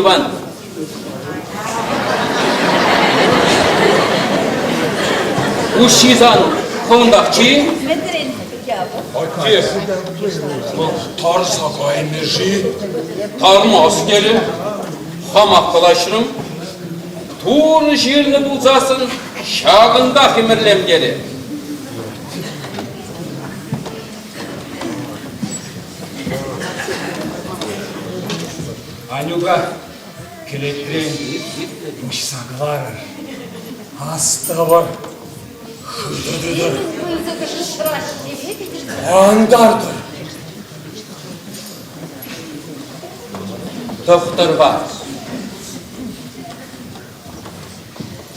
Иван. Уҫҫи сан хӑвӑнтахчи. Атте, вӑл тарса каймӗ-ши? Тармас терӗ. Хамах калаҫрӑм. Турӑ ҫырнӑ пулсассӑн ҫакӑнтах ӗмӗрлем терӗ. Анюка кӗлетрен уҫса кӑларӑр. Астӑвӑр, хытӑ тытӑр. Антартӑр. Тӑхтӑрпа.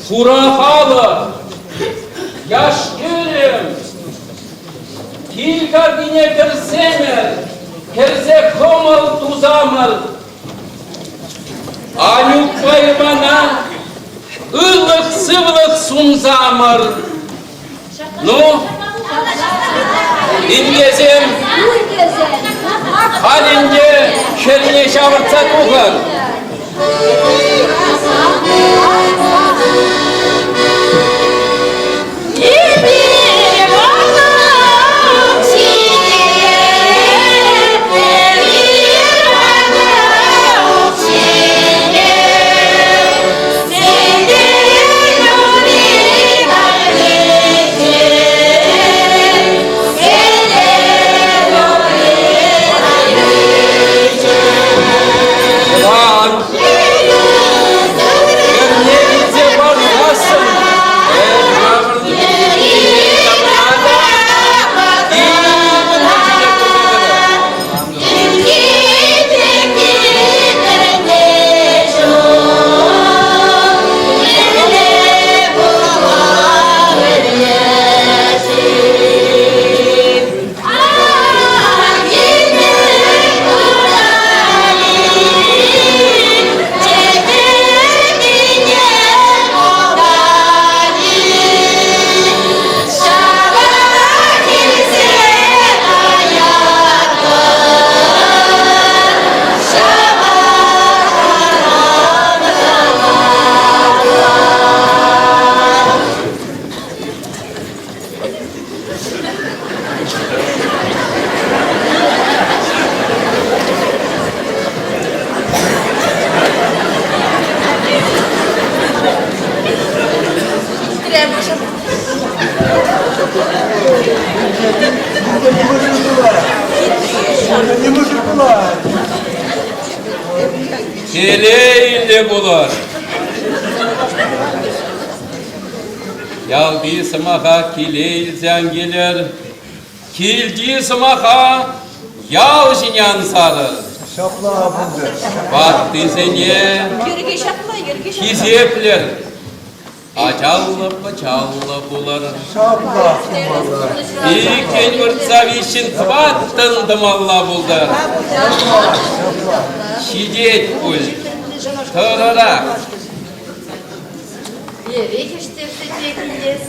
Хура халӑх, яш-кӗрӗм, кил картине кӗрсемӗр, кӗрсе кӑмӑл тусамӑр. Анюкпа Ивана ырлӑх-сывлӑх сунсамӑр. Ну, инкесем, халь ӗнтӗ хӗрне ҫавӑртса тухӑр. Иван, хӗрне илсе парсассӑн, Телейлӗ пулӑр! Ялти сӑмаха киле илсе ан килӗр, килти сӑмаха ял ҫине ан сарӑр. Ҫапла пултӑр. Ваттисене хисеплӗр, Ачаллӑ-пӑчаллӑ пулӑр. Ҫапла пулмалла. Иккӗн выртса виҫҫӗн тӑваттӑн тӑмалла пултӑр. Ҫитет пуль. Тӑрӑрах. Эрех ӗҫтерсе те килес.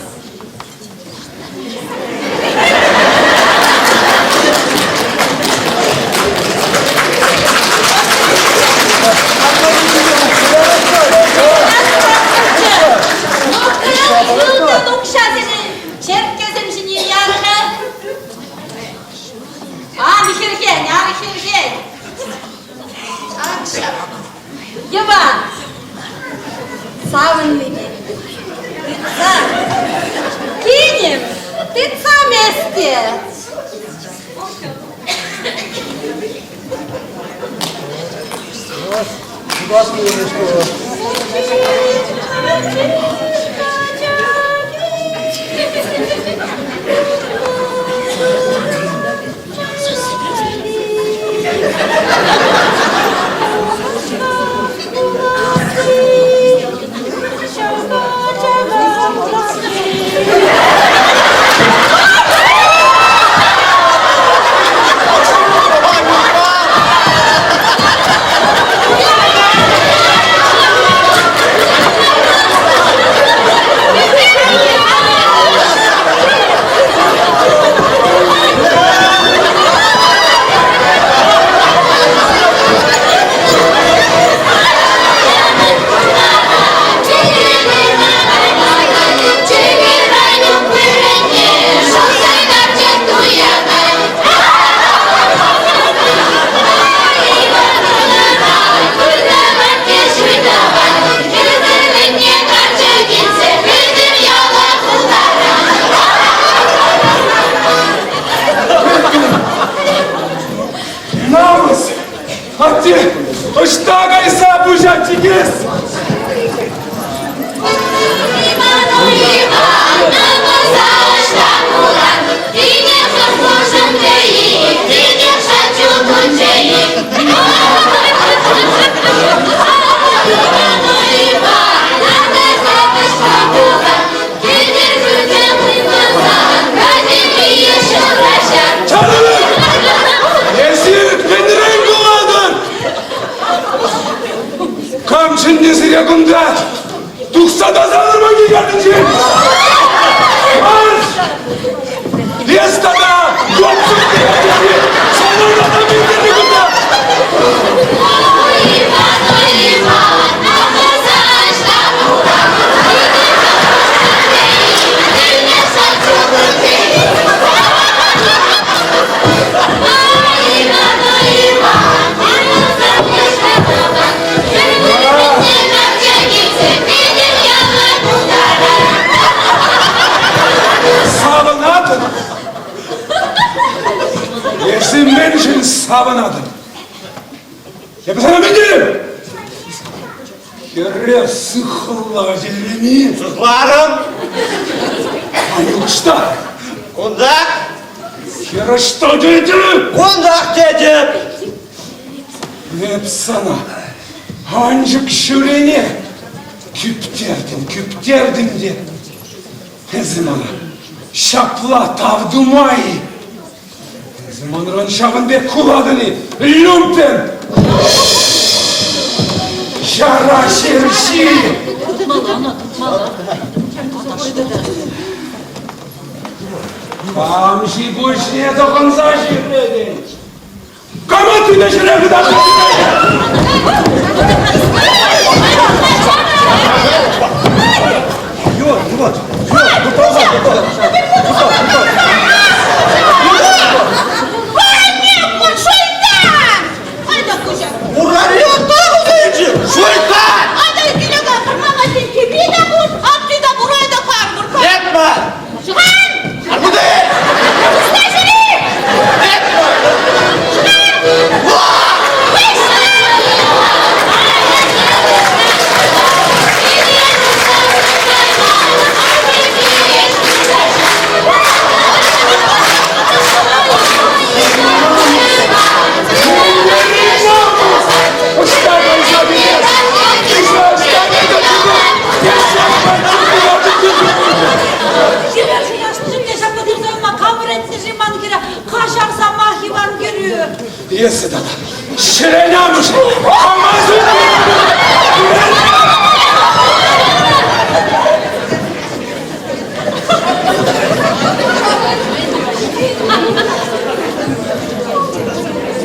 Ылтӑн укҫасене черккесем ҫине яр-ха. Ан хӗрхен, ан хӗрхен. Ак ҫав. Йӑван, савӑннине тытса, кинӗм, тытсам эс те. Тухса тасалӑр ман картинчен! Марш! Эс тата йопсӑр Сана тата мӗн кунта? Савӑнатӑн? Эсӗ мӗншӗн савӑнатӑн? Эпӗ сана мӗн терӗм? Хӗре сыхла тӗллени. Сыхларӑм. Анюк ӑҫта? Кунта. Хӗр ӑҫта тетӗп? Кунтах тетӗп. Эп сана анчӑк ҫӳрене кӳптертӗм, кӳптертӗм те эсӗ мана ҫапла тав тума-и? Эсӗ манран ҫавӑн пек кулатӑн-и, люмпен? Ҫара ҫерҫи! Тытмалла ӑна, тытмалла. Кам ҫи-пуҫне тӑхӑнса ҫӳретӗн? Кама тӳнӗ ҫӗре хытарса Йо, вот, йо, Etme! Armudi! Ӑҫта кайса кӗрес? Ӑҫта кайса Эсӗ тата ҫӗрен амӑшӗ!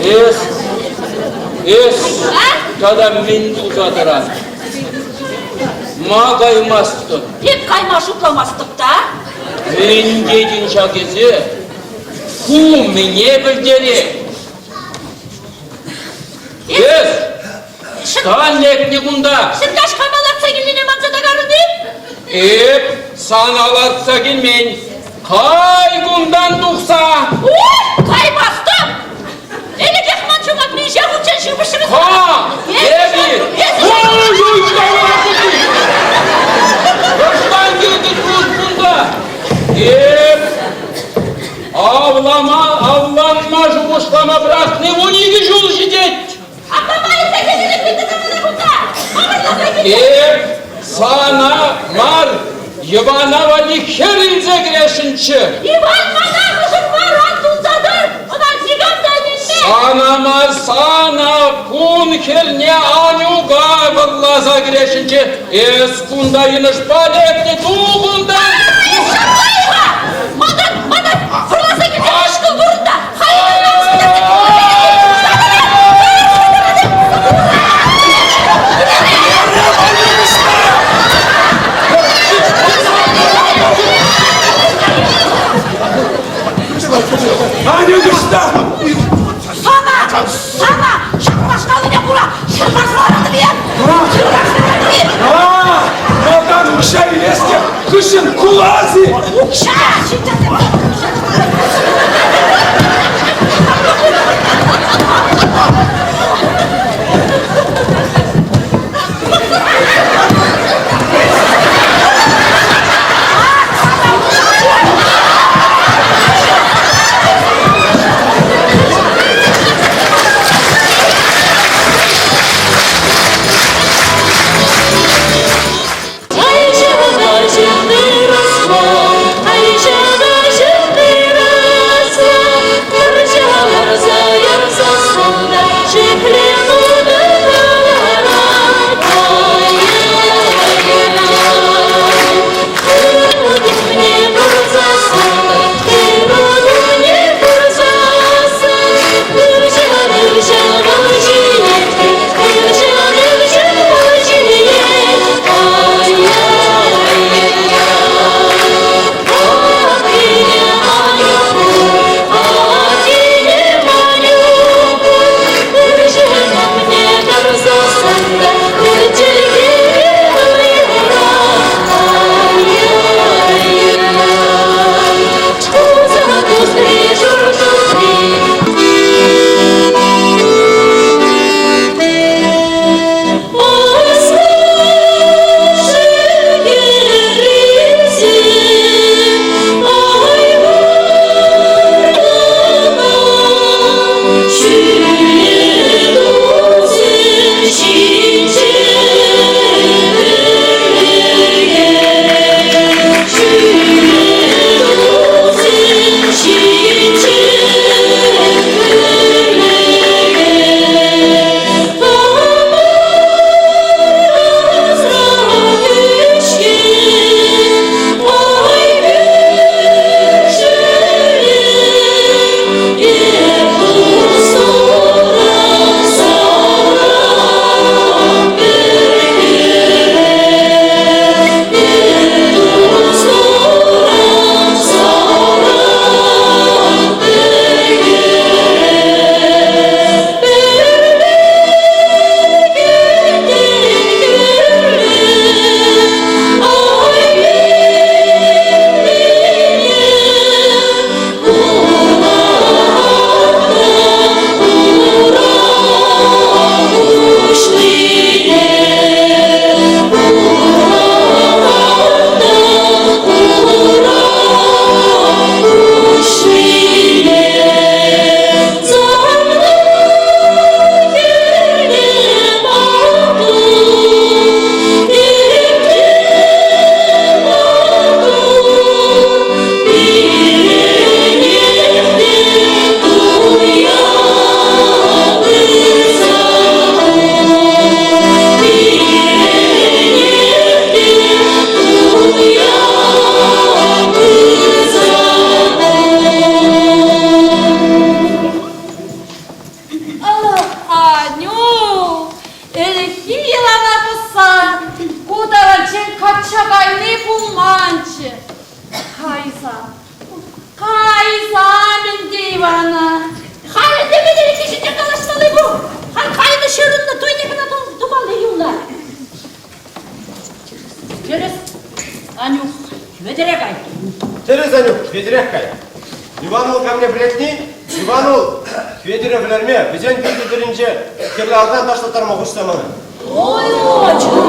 Эс, эс тата мӗн туса тӑран? Ма каймастӑн? Эп кайма шутламастӑп та. Мӗн тетӗн ҫак эсӗ? Ку мӗне пӗлтерет? Эс! Ҫтан лекнӗ кунта? Ҫӗркаҫ хама лартса килнине манса та карӑн-и? Эп сана лартса килмен. Кай кунтан тухса! Ой, каймастӑп! Ӗлӗкех ман ҫума миҫе хутчен ҫыпӑҫрӗ Ха! Эпир! Ой, ой, Ӑҫтан килтӗн кунта? Эп авлама, авланма шухӑшлама пӑрахни 12 ҫул ҫитет. Эп сана мар, Йӑвана валли хӗр илсе кӗресшӗнччӗ. Иван мана мӑшӑр мар, ан тунса тӑр, ӑна никам та ӗненмест. Сана мар, сана кун хӗрне Анюка вӑрласа кӗресшӗнччӗ. Эс кунта йӑнӑшпа лекнӗ, тух унтан! Ҫапла-и-ха? Малтан, мана вӑрласа килсе мӑшкӑл вырӑнта. Анюк ӑҫта? Сана! Сана! Ҫакнашкаллине кура ҫырташларатӑп-и? А, малтан укҫа илес те, хыҫҫӑн ку. Тӗрӗс, Анюк, Хветӗре кай. Тӗрӗс, Анюк, Хветӗрех кай. Иван вӑл камне пӗлетни? Иван вӑл Хветӗре вӗлерме вӗсен пӳрчӗ тӗлӗнче хӗрлӗ автан ташлаттарма хушса мана. Ой, ой.